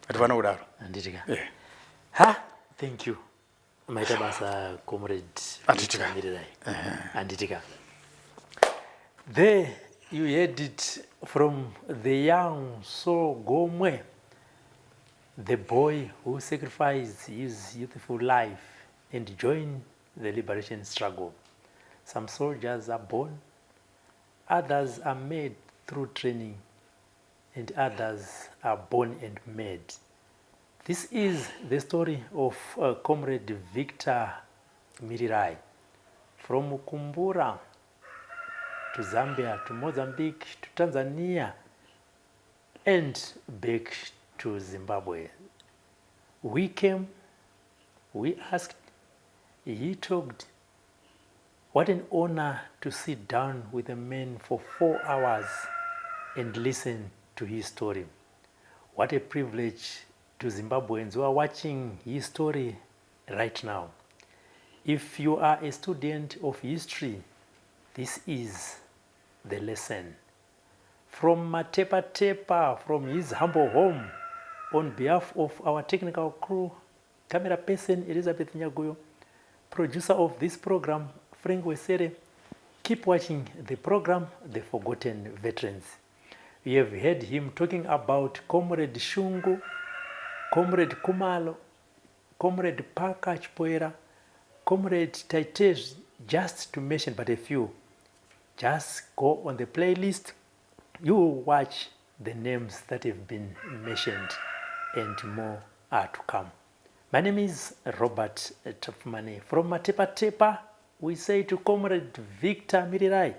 hatifanira kudaro. Handiti ka? Eh. Ha, thank you, maita basa, Comrade. Handiti ka. Mirirai, handiti ka? There you heard it from the young Sogomwe, the boy who sacrificed his youthful life and joined the liberation struggle. Some soldiers are born, others are made through training, and others are born and made. This is the story of Comrade Victor Mirirai, from Mukumbura to Zambia to Mozambique to Tanzania and back to Zimbabwe. We came, we asked, he talked. What an honor to sit down with a man for 4 hours and listen to his story. What a privilege to Zimbabweans who are watching his story right now. If you are a student of history, this is the lesson. From Matepa Tepa, from his humble home, on behalf of our technical crew, camera person Elizabeth Nyaguyo, producer of this program, Frank Wesere, keep watching the program, The Forgotten Veterans. We have heard him talking about Comrade Shungu, Comrade Kumalo, Comrade Parker Chipoera, Comrade Taitez, just to mention but a few. Just go on the playlist, you will watch the names that have been mentioned, and more are to come. My name is Robert Tafumane. From Matepa Tepa, we say to Comrade Victor Mirirai,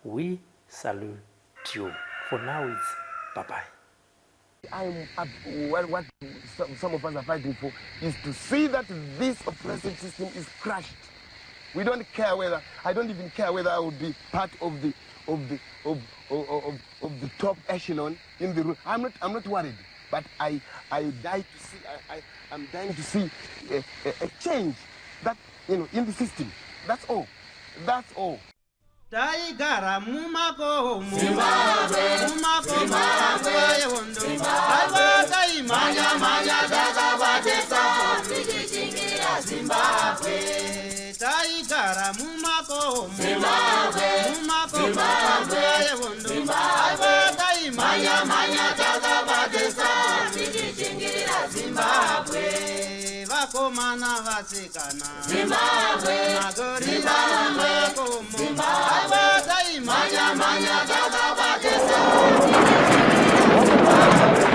we salute you. For now, it's bye-bye. I'm what some of us are fighting for is to see that this oppressive system is crushed. We don't care whether, I don't even care whether I will be part of the top echelon in the room. I'm not worried, but I die to see, I'm dying to see a change that in the system. That's all. That's all. Taigara mumakomo, mumakomo, yehondo. Aiwa, taimhanya mhanya takabatesa tichichingira Zimbabwe. Taigara mumakomo, mumakomo, yehondo. Aiwa, taimhanya mhanya takabatesa tichichingira Zimbabwe. Vakomana, vasikana, Zimbabwe, magorira mumakomo. Aiwa, taimhanya mhanya takabatesa tichichingira Zimbabwe.